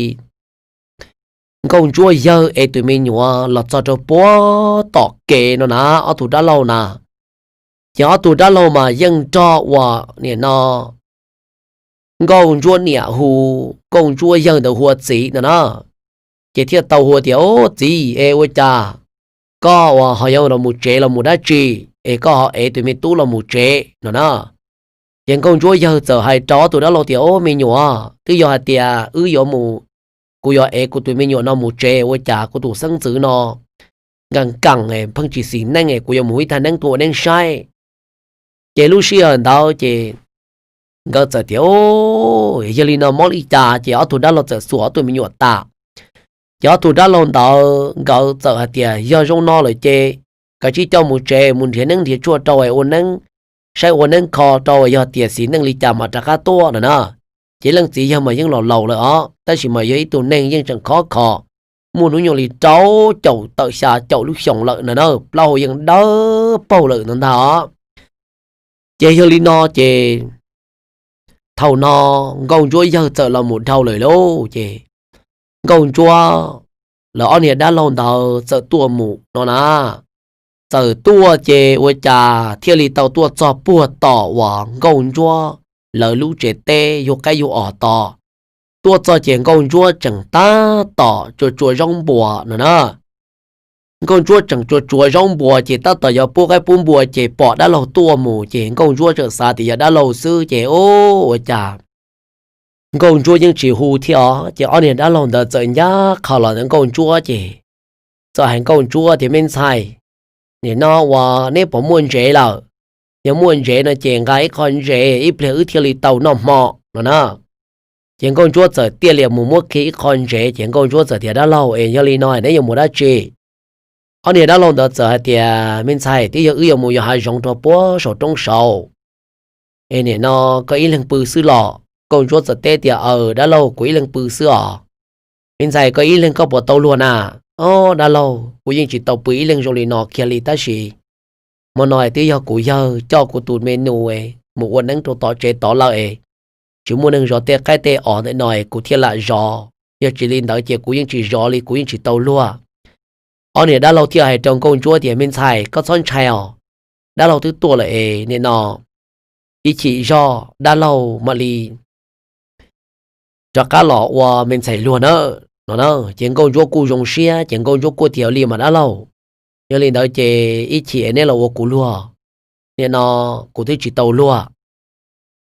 Nkauj Ntsuab yawg es tus me nyuam los txog rau puag tom kev no na, ob tug dab laug na. Ces ob tug dab laug mas yeej nrog uas nim no Nkauj Ntsuab niam hu Nkauj Ntsuab yawg ntawd hu ua txiv no na. Ces thiaj tau hu tias, Au txiv, es ua cas koj uas ho yuav los mus tsev los mus dab tsi es koj ho ev tus me tub los mus tsev no na? Ces Nkauj Ntsuab yawg txawm hais rau ob tug dab laug tias, Au me nyuam, twb yog hais tias wb yuav mus, kuv yuav ev kuv tus me nyuam no mus tsev, ua cas kuv tus xeeb ntxwv no nkees nkees pheej tsis xis neej, kuv yuav mus ib thaj neeb tuaj ua neeb saib. Ces lub sij hawm ntawd ces nkawd txawm tias, Yog li no mob li cas? Ces ob tug dab laug txawm xuas ob tug me nyuam tas. Ces ob tug dab laug ntawd nkawd txawm hais tias, Yog zoo no lawm ces kav tsij coj mus tsev, mus nrhiav neeb nrhiav tshuaj rau es ua neeb saib ua neeb kho rau, yog tias xis neej li cas mas rov qab tuaj no na. Ces leej txiv yawg mas yeej los laus lawm os, tab sis mas yog ib tug neeg yeej tseem khov kho, muaj hnub nyoog li rau caum tawm xya caum lub xyoos lawm no na, plaub hau yeej dawb paug lawm no ntag os. Ces yog li no ces thaum no Nkauj Ntsuab yawg txawm los mus dhau lawm lauj. Ces Nkauj Ntsuab lawv ob niag dab laug ntawd txawm tuaj mus no na. Txawm tuaj ces ua cas thiaj li tau tuaj txog puag tom uas Nkauj Ntsuab lawv lub tsev teb yug qaib yug os tod. Tuaj txog ces Nkauj Ntsuab tseem tab tom tsuas tsuas zaub npua no na. Nkauj Ntsuab tseem tsuas tsuas zaub npua ces tab tom yuav pub qaib pub npua ces pom dab laug tuaj mus ces Nkauj Ntsuab tseem xav tias yog dab laug xwb ces, Ua cas Nkauj Ntsuab yeej tsis hu thiab os? Ces ob niag dab laug ntawd txawm ncaj qha los ntawm Nkauj Ntsuab ces txawm hais Nkauj Ntsuab tias, Me ntxhais, nim no uas neb puas muaj ntsev lawm? Yog muaj ntsev no ces nqa ib qho ntsev ib pliag wb thiaj li tau noj hmo no na. Ces Nkauj Ntsuab txawm tiaj lias mus muab kiag ib qho ntsev ces Nkauj Ntsuab txawm tias, Dab laug, es yog li no neb yuav mus dab tsi? Ob niag dab laug ntawd txawm hais tias, Me ntxhais, twb yog wb yuav mus yos hav zoov rau puag saum roob saud, es nim no koj ib leeg pw xwb los Nkauj Ntsuab txawm teb tias, Aws, dab laug, kuv ib leeg pw xwb os. Me ntxhais, koj ib leeg koj puas tau luag na? Au, dab laug, kuv yeej tsis tau pw ib leeg zoo li no kiag li, tab sis hmo no twb yog kuv yawg coj kuv tus me nus mus ua neeb rau tom tsev tod lawm es tsis muaj neeg zov tej qaib tej os ntawm no es kuv thiaj lam zov. Yog tsis li ntawd ces kuv yeej tsis zov li, kuv yeej tsis tau luag. Ob niag dab laug thiaj hais rau Nkauj Ntsuab tias, Me ntxhais, koj txhob ntshai os, dab laug twb tuaj lawm es nim no ib chim zog dab laug mam li rov qab los ua me ntxhais luag na, no na. Ces Nkauj Ntsuab kuj zoo siab, ces Nkauj Ntsuab kuj tias, Li mas dab laug, yog li ntawd ces ib chim neb los ua kuv luag, nim no kuv twb tsis tau luag.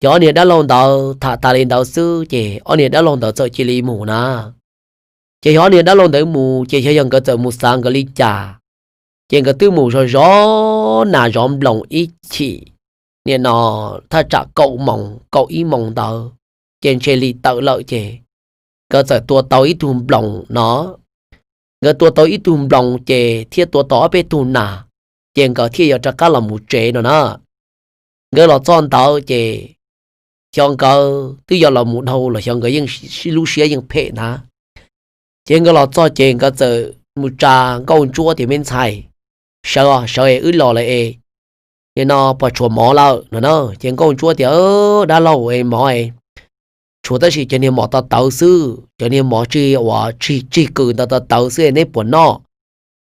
Ces ob niag dab laug ntawd tham tas li ntawd xwb ces ob niag dab laug ntawd txawm cia li mus na. Ces yog ob niag dab laug ntawd mus ces yog, yog nkawd txawm mus xav nkawd li cas, ces nkawd twb mus zov zov nas zov nploos ib chim, nim no thaj tsam kaum moos kaum ib moos ntawd, ces ntshe li tawm lawm ces nkawd txawm tua tau ib tug nploos no. Nkawd tua tau ib tug nploos ces thiab tua tau ob peb tug nas, ces nkawd thiaj yuav rov qab los mus tsev no na. Nkawd los txog ntawd ces xyov nkawd twb yuav los mus dhau los xyov nkawd yeej, lub siab yeej phem ntag. Ces nkawd los txog ces nkawd txawm mus tsa Nkauj Ntsuab tias, Me ntxhais, sawv, sawv es wb los lawm es, nim no puas tshuav mov lawm no na? Ces Nkauj Ntsuab tias, Dab laug es, mov es tshuav tab sis cov niag mov tawv tawv xwb, cov niag mov tsis, uas tsis, tsis kws ntawd tawv tawv xwb, neb puas noj?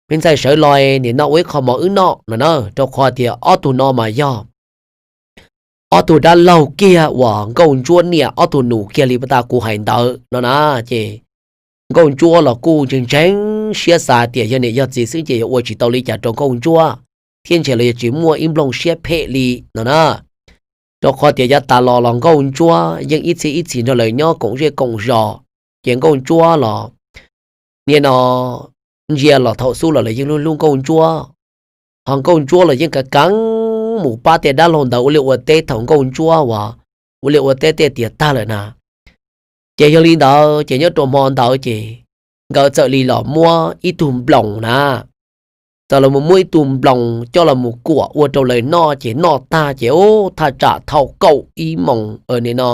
Me ntxhais, sawv los nim no ua ib qho mov wb noj no na, rau qhov tias ob tug no mas yog ob tug dab laug kiag uas Nkauj Ntsuab niam ob tug nus kiag li puag ta kuv hais ntawd no na. Ces Nkauj Ntsuab los kuj ntseeg ntseeg siab xav tias yog niam yog txiv xwb ces yuav ua tsis tau li cas rau Nkauj Ntsuab, thiab ntshe los yuav tsis muaj ib nplooj siab phem li no na. Rau qhov tias yav tas los los Nkauj Ntsuab yeej ib txhij ib txhis nrog lawv nyob koom zej koom zos, ces Nkauj Ntsuab los nim no ntsia los thaum xub los lawv yeej hlub hlub Nkauj Ntsuab. Ho Nkauj Ntsuab los yeej kav kav mus pab tej dab laug ntawd ua liaj ua teb thaum Nkauj Ntsuab uas ua liaj ua teb tej tiav tag lawm na. Ces yog li ntawd ces nyob rau hmo ntawd ces nkawd txawm li los muab ib tug nploos na, txawm los mus muab ib tug nploos coj los mus kuam ua rau lawv noj ces noj tag ces ub thaj tsam thaum kaum ib moos, nim no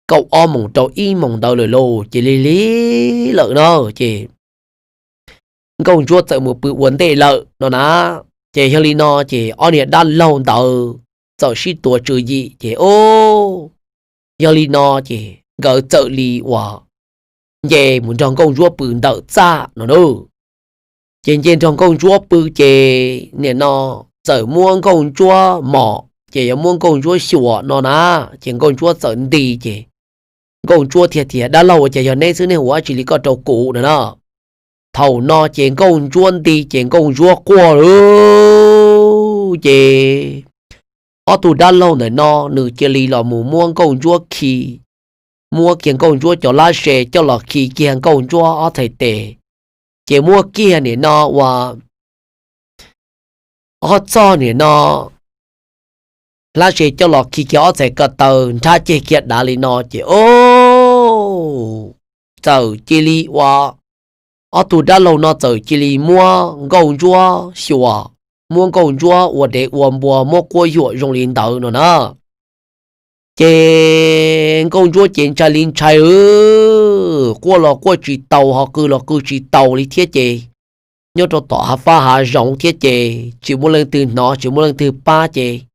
kaum ob moos rau ib moos ntawd lawm lauj, ces lig lig lawm na. Ces Nkauj Ntsuab txawm mus pw ua ntej lawm no na. Ces yog li no ces ob niag dab laug ntawd txawm sib tuav tswv yim ces ub, yog li no ces nkawd txawm li uas nce mus nrog Nkauj Ntsuab pw ntawm txaj no na. Ces nce nrog Nkauj Ntsuab pw ces nim no txawm muab Nkauj Ntsuab mos ces yuav muab Nkauj Ntsuab xyuas no na. Ces Nkauj Ntsuab txawm nti ces Nkauj Ntsuab thiaj tias, Dab laug, ua cas yog neb xwb, neb ua dab tsi li koj rau kuv no na? Thaum no ces Nkauj Ntsuab nti ces Nkauj Ntsuab quaj lawm ces ob tug dab laug ntawm no nws cia li los mus muab Nkauj Ntsuab khi, muab kiag Nkauj Ntsuab cov lab ze coj los khi kiag Nkauj Ntsuab ob txhais tes, ces muab kiag nim no uas ob txoj nim no lab ze coj los khi kiag ob txhais ko taw nrhab ceg kiag dav li no ces ub, txawm cia li ua, ob tug dab laug no txawm cia li muab Nkauj Ntsuab xyuas, muab Nkauj Ntsuab ua dev ua npua, muab quab yuam zoo li ntawd no na. Ces Nkauj Ntsuab ces ntshai li ntshai, quaj los quaj tsis taus, ho qw los qw tsis taus li thiab ces nyob rau tom hav fab hav zoov thiab ces tsis muaj leej twg hnov tsis muaj leej twg pab ces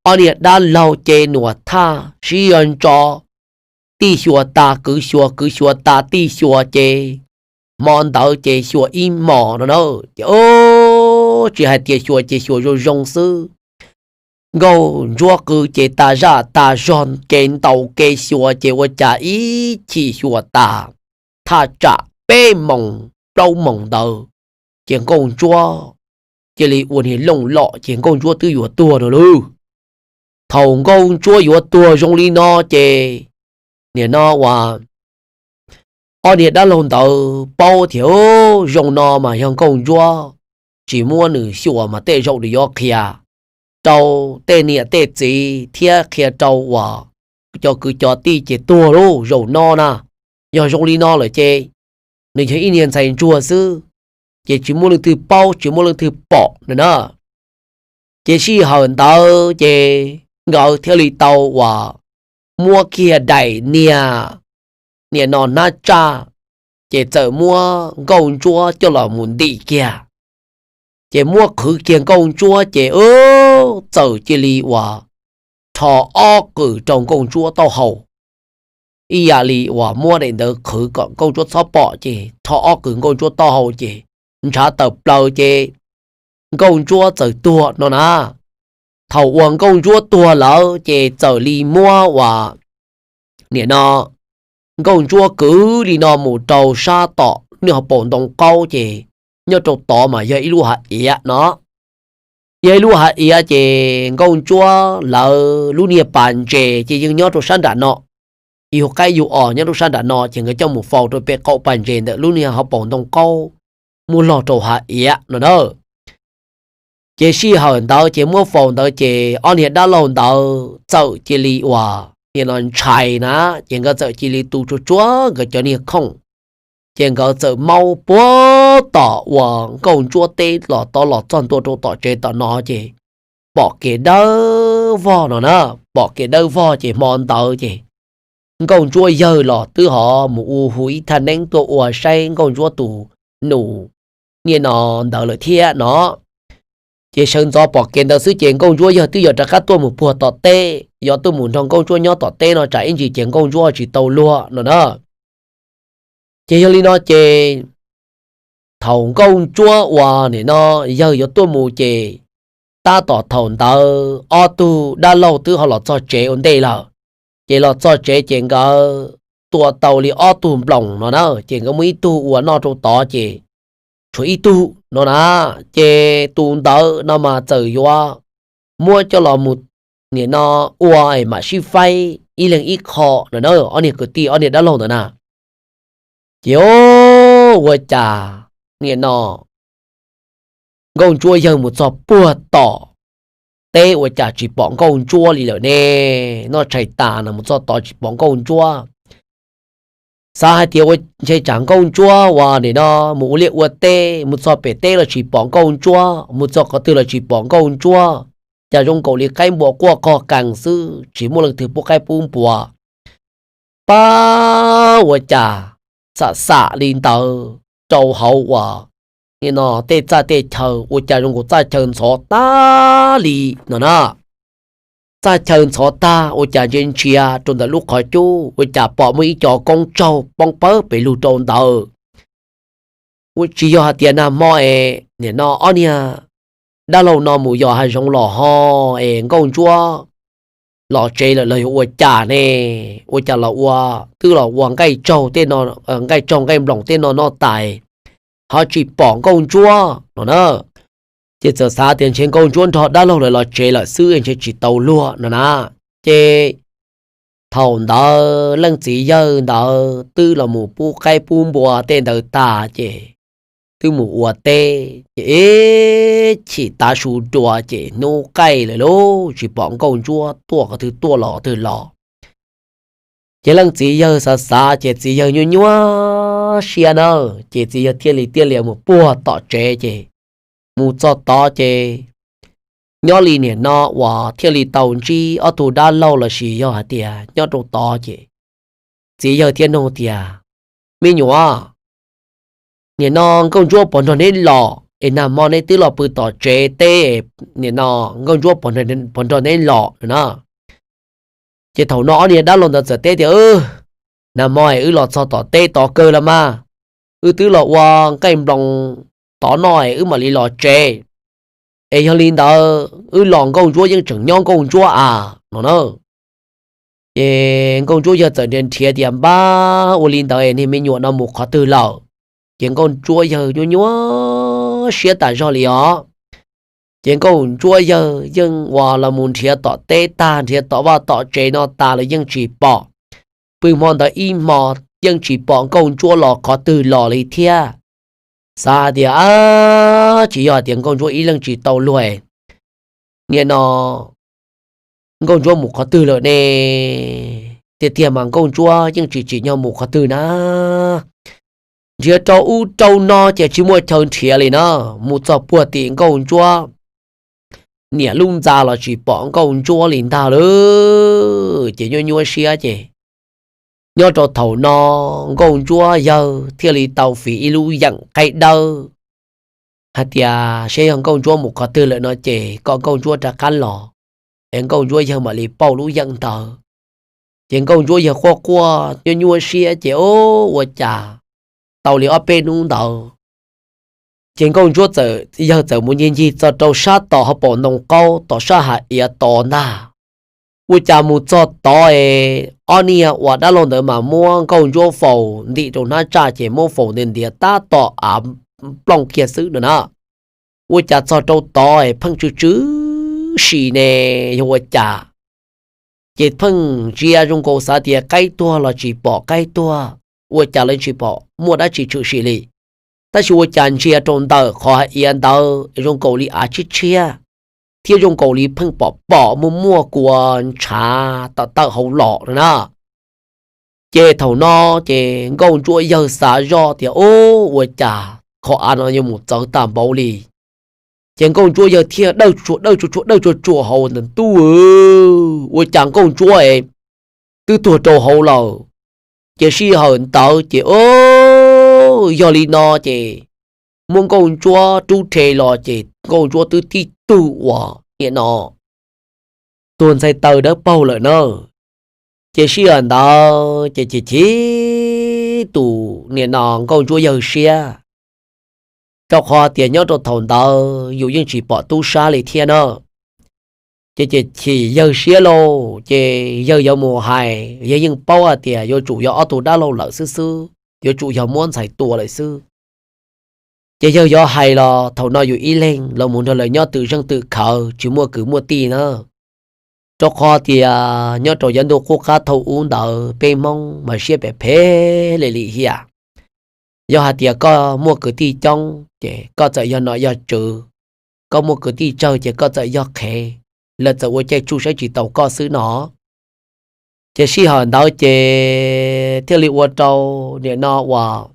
ob niag dab laug ces nuam thaj sib zog ntso, tij xyuas tas kwv xyuas, kwv xyuas tas tij xyuas ces hmo ntawd ces xyuas ib hmos no na. Ces ub, tsis hais tias xyuas ces xyuas zoo zoo xwb. Nkauj Ntsuab qw ces tas zaj tas zog, kev ntaus kev xyuas ces ua cas ib chim xyuas tas thaj tsam peb moos plaub moos ntawd ces Nkauj Ntsuab cia li ua niag looj lom ces Nkauj Ntsuab twb yuav tuag no lauj. Thaum Nkauj Ntsuab yuav tuag zoo li no ces nim no uas ob niag dab laug ntawd paub tias zoo no mas yog Nkauj Ntsuab tsis muab nws xyuas mas tej zaum nws yuav qhia rau tej niam tej txiv thiab qhia rau uas cov kwv cov tij ces tuag lauj zaum no na. Yog zoo li no lawm ces nws yog ib niag ntxhais ntsuag xwb, ces tsis muaj leej twg paub tsis muaj leej twg pom no na. Ces sij hawm ntawd ces nkawd thiaj li tau uas muab kiag daim niag, niam no hnab tsaj, ces txawm muab Nkauj Ntsuab coj los mus ntim kiag. Ces muab qhwv kiag Nkauj Ntsuab ces txawm cia li uas rho ob qws rau Nkauj Ntsuab taub hau. Ib yam li uas muab daim ntawd qhwv kom Nkauj Ntsuab txhob pom ces rho ob qws Nkauj Ntsuab taub hau ces ntshav tawm plaws ces Nkauj Ntsuab txawm tuag no na. Thaum uas Nkauj Ntsuab tuag lawm ces txawm li muab uas, niam no, Nkauj Ntsuab kwv li no mus rau sab tom lub niag hauv paus ntoo qaub ces nyob rau tod mas yog ib lub hav iav no. Yog ib lub hav iav ces Nkauj Ntsuab lawv lub niag pas ntses ces yeej nyob rau sab nram no. Yug qaib yug os nyob rau sab nram no ces nkawd coj mus faus rau pem qaum pas ntses ntawm lub niag hauv paus ntoo qaub muab log rau hav iav no na. Ces sij hawm ntawd ces muab faus ntawd ces ob niag dab laug ntawd txawm cia li uas, niam no, ntshai na, ces nkawd txawm cia li tu tsuag tsuag nkawd cov niag khoom. Ces nkawd txawm maub puag tom uas Nkauj Ntsuab teb los tod los txog ntua rau tom tsev tom no ces pom kev dawb vog no na. Pom kev dawb vog ces hmo ntawd ces Nkauj Ntsuab yawg los twb ho mus u hu ib thaj neeb tuaj ua saib Nkauj Ntsuab tus nus, niam no, ntawd lawm thiab no. Ces sawv ntxov pom kev ntawd xwb ces Nkauj Ntsuab yawg twb yuav rov qab tuaj mus puag tom teb, yuav tuaj mus nrog Nkauj Ntsuab nyob tom teb no tsam ib ntsis ces Nkauj Ntsuab tsis tau luag no na. Ces yog li no ces thaum Nkauj Ntsuab uas, niam no, yawg yuav tuaj mus ces tab tom thaum ntawd ob tug dab laug twb ho los txog tsev ua ntej lawm. Ces los txog tsev ces nkawd tua tau li ob tug nploos no na, ces nkawd muaj ib tug ua noj rau tod ces tshuav ib tug no na. Ces tus ntawd no mas txawm yuav muab coj los mus, niam no, ua es mam sib faib ib leeg ib qho no na, ob niag kwv tij ob niag dab laug ntawd na. Ces o, ua cas, niam no, Nkauj Ntsuab yawg mus txog puag tom teb ua cas tsis pom Nkauj Ntsuab li lawm ne. Noj tshais tas no mus txog tod tsis pom Nkauj Ntsuab. Xav hais tias ua ntshe tsam Nkauj Ntsuab uas, niam no, mus ua liaj ua teb mus txog pem teb los tsis pom Nkauj Ntsuab, mus txog qhov twg los tsis pom Nkauj Ntsuab, cas zoo nkaus li qaib npua quaj qog qees xwb tsis muaj leej twg pub qaib pub npua. Pab ua cas xam xam li ntawd rau hauv uas, niam no, tej txaj tej chaw ua cas zoo nkaus txaj chaw ntxhov tag li no na. Txaj chaw ntxhov tag ua cas ntsia ntsia rau ntawm lub qhov cub ua cas pom muaj ib co koob tsaug poob pawg pes lug rau ntawd. Ua tsis yog hais tias nag hmo es, niam no, ob niag dab laug no mus yos hav zoov los ho es Nkauj Ntsuab los tsev lawm los yog ua cas ne? Ua cas los ua, twb los ua nqaij tsaug tej no, nqaij tsaug nqaij nploos tej no noj tas ho tsis pom Nkauj Ntsuab no na. Ces txawm xav tias ntshe Nkauj Ntsuab nrog dab laug lawv los tsev lawm xwb ntshe tsis tau luag no na. Ces thaum ntawd leej txiv yawg ntawd twb los mus pub qaib pub npua tej ntawd tag ces twb mus ua teb ces ib chim tav su dua ces hnub qaij lawm lauj, tsis pom Nkauj Ntsuab tuaj qhov twg tuaj los qhov twg los. Ces leej txiv yawg xav xav ces txiv yawg nyuaj nyuaj siab na, ces txiv yawg thiaj li tiaj lias mus puag tom tsev ces mus txog tod ces nyob li niam no uas thiaj li tau ntsib ob tug dab laug lossis yog hais tias nyob rau tod ces txiv yawg thiaj nug tias, Me nyuam, niam no Nkauj Ntsuab puas nrog neb los es nag hmo neb twb los pw tom tsev teb, niam no Nkauj Ntsuab puas nrog neb los no na? Ces thaum no ob niag dab laug ntawd txawm teb tias, Nag hmo es wb los txog tom teb tod kawg los mas, wb twb los ua nqaij nploos tod noj es wb mam li los tsev. Es yog li ntawd wb los Nkauj Ntsuab yeej tseem nyob Nkauj Ntsuab a no na. Ces Nkauj Ntsuab yawg txawm nrhiav nrhiav tias, Npab, ua li ntawd es niag me nyuam no mus qhov twg lawm? Ces Nkauj Ntsuab yawg nyuaj nyuaj siab tas zog li os. Ces Nkauj Ntsuab yawg yeej uas los mus nrhiav tom teb tag, nrhiav tom vaj tom tsev no tas los yeej tsis pom. Pw hmo ntawd ib hmo yeej tsis pom Nkauj Ntsuab los qhov twg los li thiab. Xav hais tias, Ab, tsis yog hais tias Nkauj Ntsuab ib leeg tsis tau luag, niam no Nkauj Ntsuab mus qhov twg lawm ne? Tiag tiag mas Nkauj Ntsuab yeej tsis tsim nyog mus qhov twg na. Nrhiav rau ub rau no ces tsis muaj chaw nrhiav li na. Mus txog puag tim Nkauj Ntsuab niam lub ntxa los tsis pom nkauj ntsuab li ntag lauj. Ces nyuaj nyuaj siab ces nyob rau thaum no nkauj ntsuab yawg thiaj li tau fiv ib lub yeem qaib dawb hais tias seb yog nkauj ntsuab mus qhov twg lawm no ces kom nkauj ntsuab rov qab los, es nkauj ntsuab yawg mam li pauj lub yeem ntawd. Ces nkauj ntsuab yawg quaj quaj nyuaj nyuaj siab ces o, ua cas tau li ob peb hnub ntawd ces nkauj ntsuab yawg txawm mus ncig ncig txog rau sab tom hauv paus ntoo qaub tom sab hav iav tod ntag. Ua cas mus txog tod es ob niag uas dab laug ntawd mas muab nkauj ntsuab faus ntim rau hnab tsaj ces muab faus ntiav ntiav tab tom av plooj kiag xwb no na. Ua cas txog rau tod es pheej tsw tsw si ne, yog ua cas? Ces pheej ntsia zoo nkaus xav tias qaib tuag los tsis pom qaib tuag, ua cas lawv tsis pom muaj dab tsi tshwm sim li. Tab sis ua cas ntsia rau ntawm qhov hav iav ntawd zoo nkaus li av tshiab tshiab, thiab zoo nkaus li pheej pom pom muaj muaj kua ntshav tawm tawm hauv los no na. Ces thaum no ces nkauj ntsuab yawg xav zoj tias o, ua cas qhov av no yuav mus txawv tag npaum li. Ces nkauj ntsuab yawg thiaj dawj tsuag dawj tsuag tsuag dawj tsuag tsuag hauv ntawd, ntuj, ua cas nkauj ntsuab es twb tuag rau hauv lawm. Ces sij hawm ntawd ces o, yog li no ces muab nkauj ntsuab rub rhe los ces nkauj ntsuab twb tib tug uas nim no tuag ntxhais taw dawb paug lawm na. Ces sij hawm ntawd ces chim chim tus nim no nkauj ntsuab yawg siab, rau qhov tias nyob rau thaum ntawd yus yeej tsis pom tub sab li thiab na. Ces chim chim yawg siab lauj, ces yawg yuav mus hais, yawg yeej paub hais tias yuav tsum yog ob tug dab laug lawm xwb xwb, yuav tsum yog muab ntxhais tua lawm xwb. Ces yawg yuav hais los thaum no yus ib leeg los mus nrog lawv nyob twm zeej twm khawv tsis muaj kwv muaj tij na. Rau qhov tias nyob rau yav ntuj qub qab thaum ub ntawd peb Hmoob mas siab phem phem li lim hiam. Yog hais tias koj muaj kwv tij coob ces koj txawm yog nom yog tswv, koj muaj kwv tij tsawg ces koj txawm yog qhev, lawv txawm ua caij tsuj saib tsis taus koj xwb no. Ces sij hawm ntawd ces thiaj li ua rau nim no uas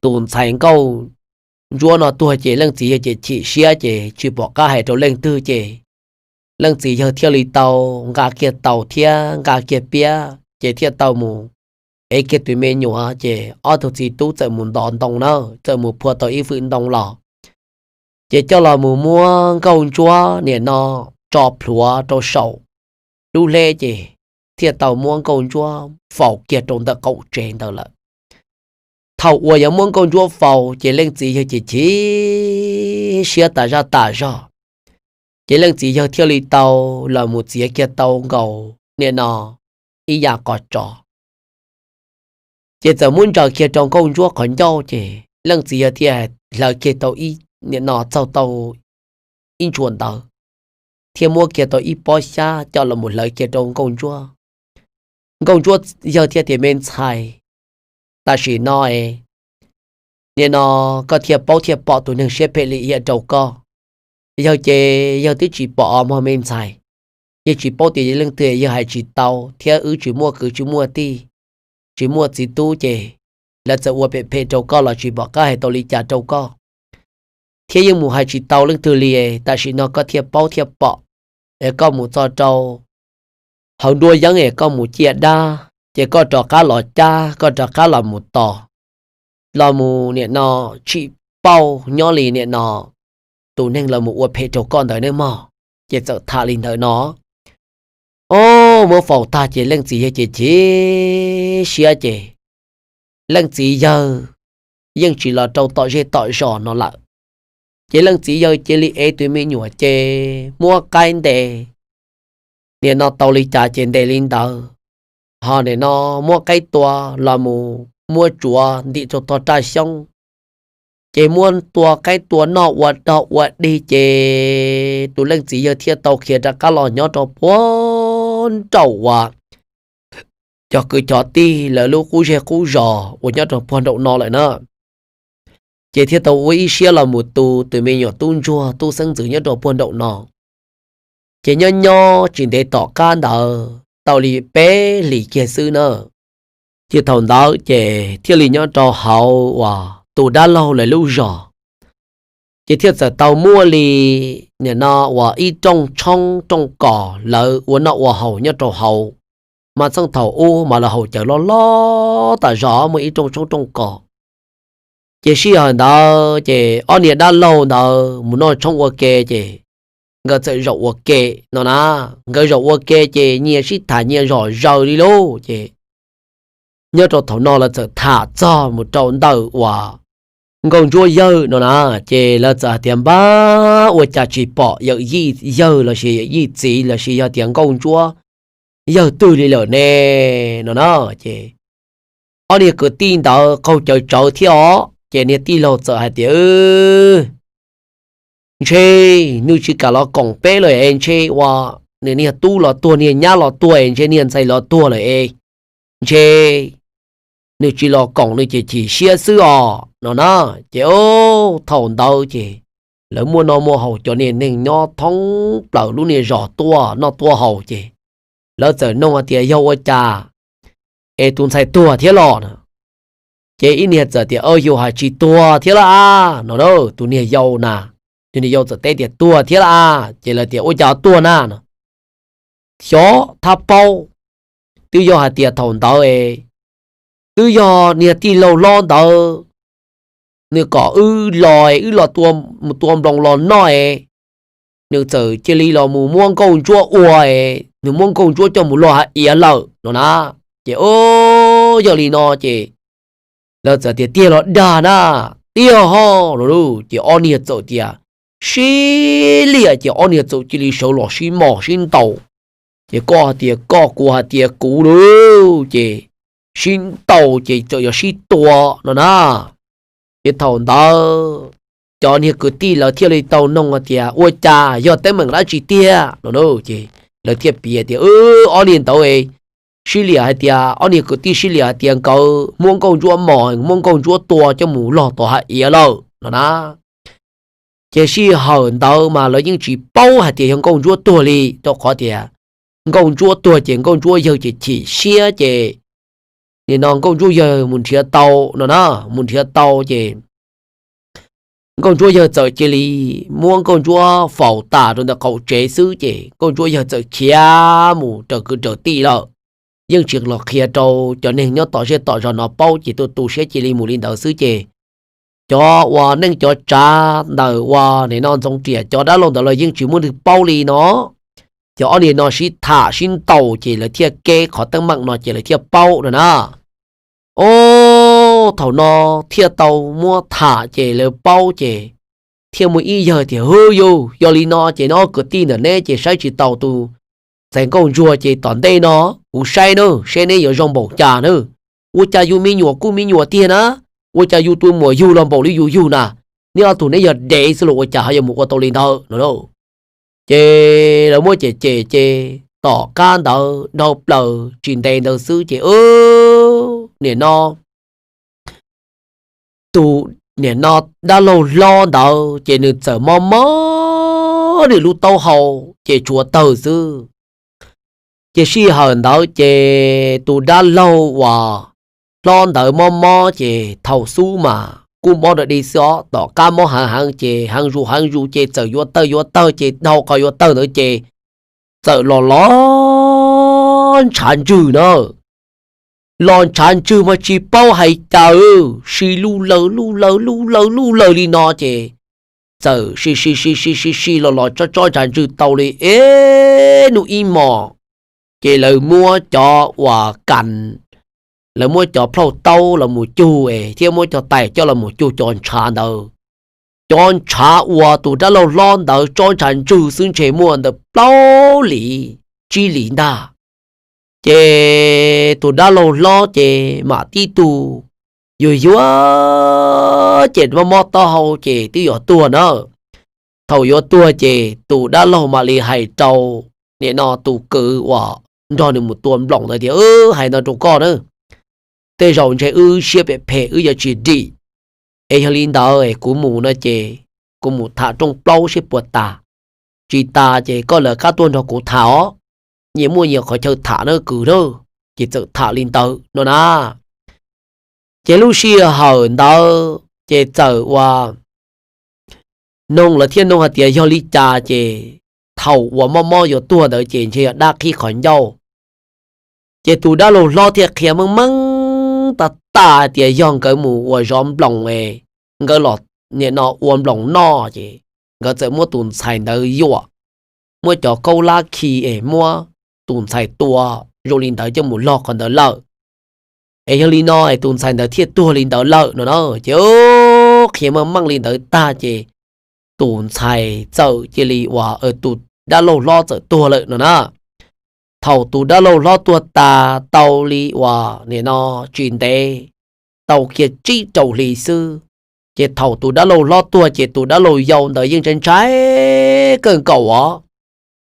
tus ntxhais nkauj ntsuab no tuag ces leej txiv yawg ces chim siab ces tsis pom qab hais rau leej twg ces leej txiv yawg thiaj li tau nqa kiag taus thiab nqa kiag piab ces thiaj tau mus ev kiag tus me nyuam ces ob tug txiv tub txawm mus ntov ntoo na, txawm mus phua tau ib fwm ntoo los, ces coj los mus muab nkauj ntsuab nim no tso plhuav rau saum lub hleb ces thiaj tau muab nkauj ntsuab faus kiag rau ntawm qaum tsev ntawd lawm. Thaum uas yuav muab nkauj ntsuab faus ces leej txiv yawg ces chim siab tas zaj tas zog, ces leej txiv yawg thiaj li tau los mus txiav kiag tau nkaus nim no ib yam qos tso. Ces txawm muab ntsaws kiag rau nkauj ntsuab qhov ncauj ces leej txiv yawg thiaj hlawv kiag tau ib nim no txaug tau ib ntshua ntawd, thiab muab kiag tau ib pob xyab coj los mus hlawv kiag rau nkauj ntsuab. Nkauj ntsuab yawg thiaj tias, me ntxhais, tam sim no es nim no koj thiaj paub thiaj pom tus neeg siab phem lim hiam rau koj. Yawg ces yawg twb tsis pom os mog me ntxhais, yawg tsis paub tias yog leej twg, yawg hais tsis tau thiab wb tsis muaj kwv tsis muaj tij, tsis muaj txiv tub ces lawv txawm ua phem phem rau koj los tsis pom qab hais tau li cas rau koj, thiab yeej mus hais tsis tau leej twg li. Tam sim no koj thiaj paub thiaj pom, es koj mus txog rau hauv nruab yeeb es koj mus ciaj dab ces koj rov qab los cab, koj rov qab los mus tos, los mus nim no tsim pauj nyob li nim no tus neeg los mus ua phem rau koj ntawd ne mog. Ces txawm tham li ntawd no. Ob, muab faus tag ces leej txiv yawg ces chim siab ces leej txiv yawg yeej tsis los rau tom zej tom zos no lawm. Ces leej txiv yawg cia li ev tus me nyuam ces muab qaib ntes, nim no tau li cas ces ntes li ntawd, ho nim no muab qaib tua los mus muab tsuav ntim rau tog raj xyoob, ces muab tua qaib tua noj ua dog ua dig ces tus leej txiv yawg thiaj tau khiav rov qab los nyob rau puag nraum uas cov kwv cov tij lawv lub qub zej qub zos uas nyob rau puag nraum no lawm na. Ces thiaj tau ua ib siab los mus tu tus me nyuam tub ntsuag tub xeeb ntxwv nyob rau puag nraum no. Ces nyob nyob tsis ntev tom qab ntawd tau li peb hlis kiag xwb na, ces thaum ntawd ces thiaj li nyob rau hauv uas tus dab laug lawv lub zos, Ces thiaj txawm tau muaj li nim no uas ib rooj tshoob rooj kos lawv ua noj ua haus nyob rau hauv. Mas txheej thaum ub mas lawv haus cawv loj loj tas zog muaj ib rooj tshoob rooj kos. Ces sij hawm ntawd ces ob niag dab laug ntawd mus noj tshoob ua ke ces nkawd txawm zaum ua ke no na. Nkawd zaum ua ke ces nyias sib tham nyias zom zaws li lauj. Ces nyob rau thaum no lawv txawm tham txog mus rau ntawm uas nkauj ntsuab yawg no na. Ces lawv txawm hais tias npab ua cas tsis pom yawm yij yawg lossis yawm yij txiv lossis yog tias nkauj ntsuab yawg twg li lawm ne no na. Ces ob niag kwv tij ntawd qaug cawv tsawv thiab os ces niag tij laug txawm hais tias ntshe nws tsis kam los koom peb lawm es ntshe ua nws niag tub los tuag niag nyab los tuag es ntshe niag ntxhais los tuag lawm es ntshe nws tsis los koom nws ces chim siab xwb os no na. Ces thaum ntawd ces lawv muaj noj muaj haus cov niag neeg nyob thoob plaws lub niag zos tuaj noj tuaj haus ces lawv txawm nug hais tias yog ua cas es tus ntxhais tuag thiab los no. Ces ib niag txawm tias yus hais tsis tuag thiab lawm a no. Tus niag yau na, tus niag yau txawm teb tias tuag thiab lawm a. Ces lawv tias ua cas tuag na no. Xyov thab paub, twb yog hais tias thaum ntawd es twb yog niag tij laug hlob ntawd nws kom wb los es wb los mus tua nploos los noj es nws txawm cia li los mus muab nkauj ntsuab ua es nws muab nkauj ntsuab coj mus log hav iav lawm no na. Ces yog li no ces lawv txawm tias tiag los dag na. Tiag ho no lauj. Ces ob niag txawm tias sib liam ces ob niag txawm cia li sawv los sib mos sib ntaus. Ces koj hais tias koj, kuv hais tias kuv lauj. Ces sib ntaus ces txawm yog sib tua no na. Ces thaum ntawd cov niag kwv tij lawv thiaj li tau nug hais tias ua cas yog teeb meem dab tsi tiag no na. Ces lawv thiaj piav tias ob niag ntawd sib liam hais tias, ob niag kwv tij sib liam hais tias nkawd muab nkauj ntsuab mos, muab nkauj ntsuab tua coj mus log tom hav iav lawm no na. Ces sij hawm ntawd mas lawv yeej tsis paub hais tias yog nkauj ntsuab tuag li, rau qhov tias nkauj ntsuab tuag ces nkauj ntsuab yawg ces chim siab ces nim no nkauj ntsuab yawg mus nrhiav tau no na, mus nrhiav tau ces nkauj ntsuab yawg txawm cia li muab nkauj ntsuab faus tas rau ntawm qaum tsev xwb ces nkauj ntsuab yawg txawm khiav mus raws kwv raws tij lawm. Yeej tsis los qhia rau cov neeg nyob tom zej tom zos no paub ces tu tu siab cia li mus li ntawd xwb ces cov uas neej cov tsav ntawm uas nim no Ntxoov Riam cov dab laug ntawd los yeej tsis muaj neeg paub li no. Ces ob niag no sib tham sib ntaus ces lawv thiaj keb qhov teeb meem no ces lawv thiaj paub no na. Ob, thaum no thiaj tau muab tham ces lawv paub ces thiaj muaj ib yawg tias hwb yus, yog li no ces neb ob kwv tij ntawm neb ces saib tsis taus tus ntxhais nkauj ntsuab ces tom ntej no kuv saib na, seb neb yuav zoo npaum cas na. Ua cas yus me nyuam kuj me nyuam tiag na, ua cas yus tus muam yug los npaum li yus yug na, neb ob tug neb yog dev xwb los ua cas ho yuav mus ua tau li ntawd no lauj. Ces lawv muab cem cem ces tom qab ntawd dhau plaws tsis ntev ntawd xwb ces nim no tus, nim no dab laug hlob ntawd ces nws txawm mob mob nws lub taub hau ces tshuav tawg xwb. Ces sij hawm ntawd ces tus dab laug uas hlob ntawd mob mob ces thaum xub mas kuj mob dog dig xwb os, tom qab mob heev heev ces heev zus heev zus ces txawm yuav tawg yuav tawg ces dhau qhov yuav tawg ntawd ces txawm los los ntshav ntswg na. Los ntshav ntswg mas tsis paub hais cas, si lub lawg lub lawg lub lawg lub lawg li no ces txawm si si si si si si los los tsob tsob ntshav ntswg tau li ib hnub ib hmos, ces lawv muab cov uas kas, lawv muab cov plhaub taub los mus cug es thiab muab cov tais coj los mus cug cov ntshav ntawd. Cov ntshav uas tus dab laug hlob ntawd tsob ntshav ntswg xwb ntshe muaj ntawm plaub hlis tsib hlis ntag. Ces tus dab laug hlob ces mam tib tug yuag yuag ces mob mob taub hau ces twb yuav tuag na. Thaum yuav tuag ces tus dab laug mam li hais rau nim no tus kwv uas nrog nws mus tua nploos ntawd tias, hais no rau koj na, tej zaum ntshe wb siab phem phem wb yuav tsis dim. Es yog li ntawd kuv mus no ces kuv mus tham rooj plaub seb puas tas, tsis tas ces koj lawv qab tuaj nrog kuv tham os, nyias muaj nyias qhov chaw tham na kwv na. Ces txawm tham li ntawd no na. Ces lub sij hawm ntawd ces txawm ua noog lawv thiaj noog hais tias yog li cas ces thaum uas mob mob yuav tuag ntawd ces ntshe yog dab qhib qhov ncauj. Ces tus dab laug hlob thiaj qhia meej meej tag tag hais tias yog nkawd mus ua zov nploos es nkawd los nim no ua nploos noj ces nkawd txawm muab tus ntxhais ntawd yuam, muab cov kaub lab khi es muab tus ntxhais tua zoo li ntawd coj mus log qhov ntawd lawm. Es yog li no es tus ntxhais ntawd thiaj tuag li ntawd lawm no na. Ces qhia meej meej li ntawd tag ces tus ntxhais txawm cia li uas tus dab laug hlob txawm tuag lawm no na. Thaum tus dab laug hlob tuag tas tau li uas nim no tsis ntev, tau kiag tsib rau hli xwb, ces thaum tus dab laug hlob tuag ces tus dab laug yau ntawd yeej ntshai ntshai kawg nkaus os.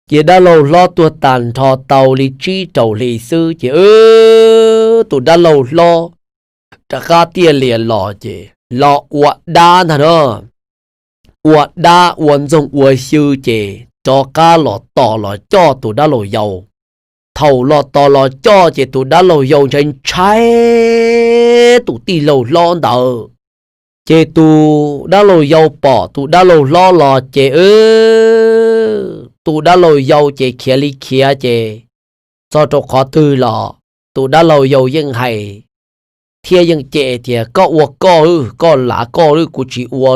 Ces dab laug hlob tuag tas nrho tau li tsib rau hli xwb ces tus dab laug hlob rov qab tiaj lias los ces los ua dab ntag na. Ua dab ua ntxoog ua xyw ces rov qab los tos los coj tus dab laug yau. Thaum los tos los coj ces tus dab laug yau ntshai ntshai tus tij laug hlob ntawd. Ces tus dab laug yau pom tus dab laug hlob los ces tus dab laug yau ces khiav li khiav ces txog rau qhov twg los tus dab laug yau yeej hais thiab yeej cem tias koj ua koj, koj lav koj, kuv tsis ua,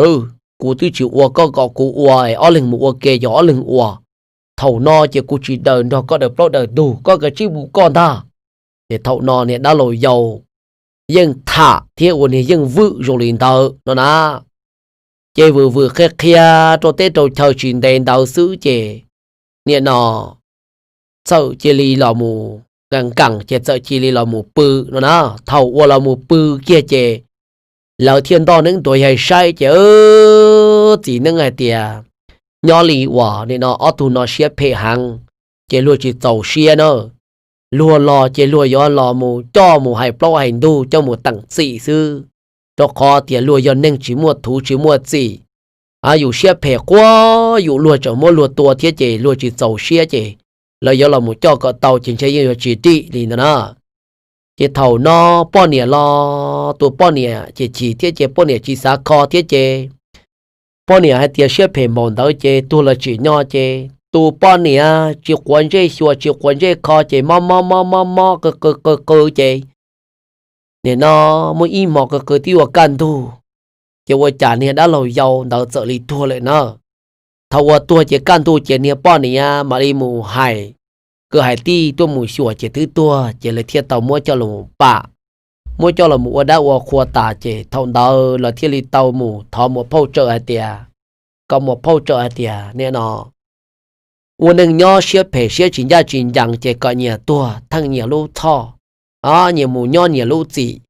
kuv twb tsis ua, koj kom kuv ua es ob leeg mus ua ke ces ob leeg ua. Thaum no ces kuv tsis daws nrog koj daws plaub daws ntug, koj kav tsij mus koj ntag. Ces thaum no niag dab laug yau yeej tham thiab ua niag yeej vwm zoo li ntawd no na. Ces vwm vwm qhia qhia rau teb rau chaw tsis ntev ntawd xwb ces niam no txawm cia li los mus nkees nkees ces txawm cia li los mus pw no na. Thaum uas los mus pw kiag ces lawv thiaj ntoj neeb ntuas yaig saib ces txiv neeb hais tias nyob li uas nim no ob tug no siab phem heev ces luag tsis txaus siab na. Luag los ces luag yuav los mus coj mus hais plaub hais ntug coj mus teem txim xwb, rau qhov tias luag yog neeg tsis muaj thuv tsis muaj txim. Yus siab phem quaj yus luag tseem muab luag tua thiab ces luag tsis txaus siab ces lawv yuav los mus coj kom tau ces ntshe yeej yuav tsis dim li ntawd na. Ces thaum no poj niam los tus poj niam ces chim thiab ces poj niam tsis xav kho thiab ces poj niam hais tias siab phem npaum ntawd ces tuag los tsim nyog ces tus poj niam tsis quav ntsej xyuas tsis quav ntsej kho ces mob mob mob mob mob qw qw qw qw ces nim no muaj ib hmo qw qw twb yuav kaj ntug, ces ua cas niag dab laug yau ntawd txawm li tuag lawm na. Thaum uas tuag ces kaj ntug ces niag poj niam mam li mus hais, kwv hais tij tuaj mus xyuas ces twb tuag ces lawv thiaj tau muab coj los pam, muab coj los ua dab ua qhua tas ces thaum ntawd lawv thiaj li tau mus thov muam phauj tsawm hais tias, kom muam phauj tsawm hais tias nim no ua neeg nyob siab phem siab tsis ncaj tsis ncees ces kom nyias tuag theej nyias lub txhoj, nyias mus nyob nyias lub txim.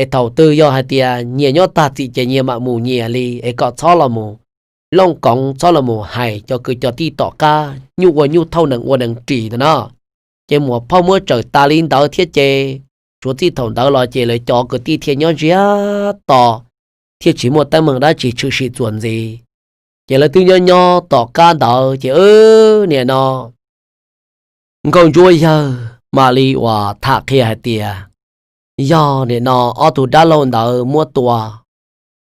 Es thaum twg yog hais tias nyias nyob tag txim ces nyias mam mus nyias li es kom txhob los mus looj koov txhob los mus hais cov kwv cov tij tom qab nyuj ua nyuj thauj nees ua nees ris ntawd na. Ces muam phauj muab tsawm tas li ntawd thiab ces suav txij thaum ntawd los ces lawv cov kwv tij thiaj nyob ntsiag to thiab tsis muaj teeb meem dab tsi tshwm sim txuas ntxiv. Ces lawv twb nyob nyob tom qab ntawd ces nim no nkauj ntsuab yawg mam li uas tham qhia hais tias yog nim no ob tug dab laug ntawd muab tua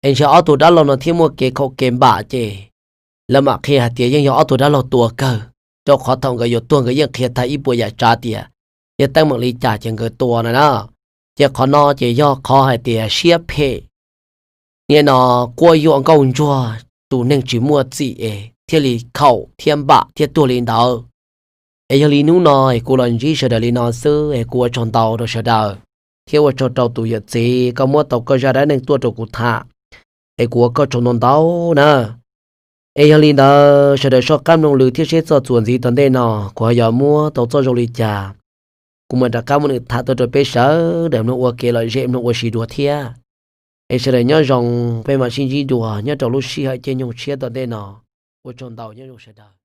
es ntshe ob tug dab laug no thiaj muaj kev khaum kev npam ces lawv mam qhia hais tias yeej yog ob tug dab laug tua kawg, rau qhov thaum nkawd yuav tuag nkawd yeej qhia tag ib puas yam tsav tias yog teeb meem li cas ces nkawd tua no na. Ces qhov no ces yog qhov hais tias siab phem, nim no quab yuam nkauj ntsuag tus neeg tsis muaj txim es thiaj li khaum thiab npam thiab tuag li ntawd. Es yog li hnub no es kuv los ntsib sawv daws li no xwb es kuv ua tsaug ntau rau sawv daws thiab ua tsaug rau tus yawm txiv koj muab tau koj zaj dab neeg tuaj rau kuv tham, es kuv ua koj tsaug ntau ntau na. Es yog li ntawd sawv daws soj qab mloog lwm thiab seb txoj txuas ntxiv tom ntej no kuv ho yuav muab tau txoj zoo li cas, kuv mam rov qab muab nws tham tuaj rau peb sawv daws mloog ua kev lom zem mloog ua si dua thiab. Es sawv daws nyob zoo, peb mam sib ntsib dua nyob rau lub sij hawm caij nyoog tshiab tom ntej no. Ua tsaug ntau nyob zoo sawv daws.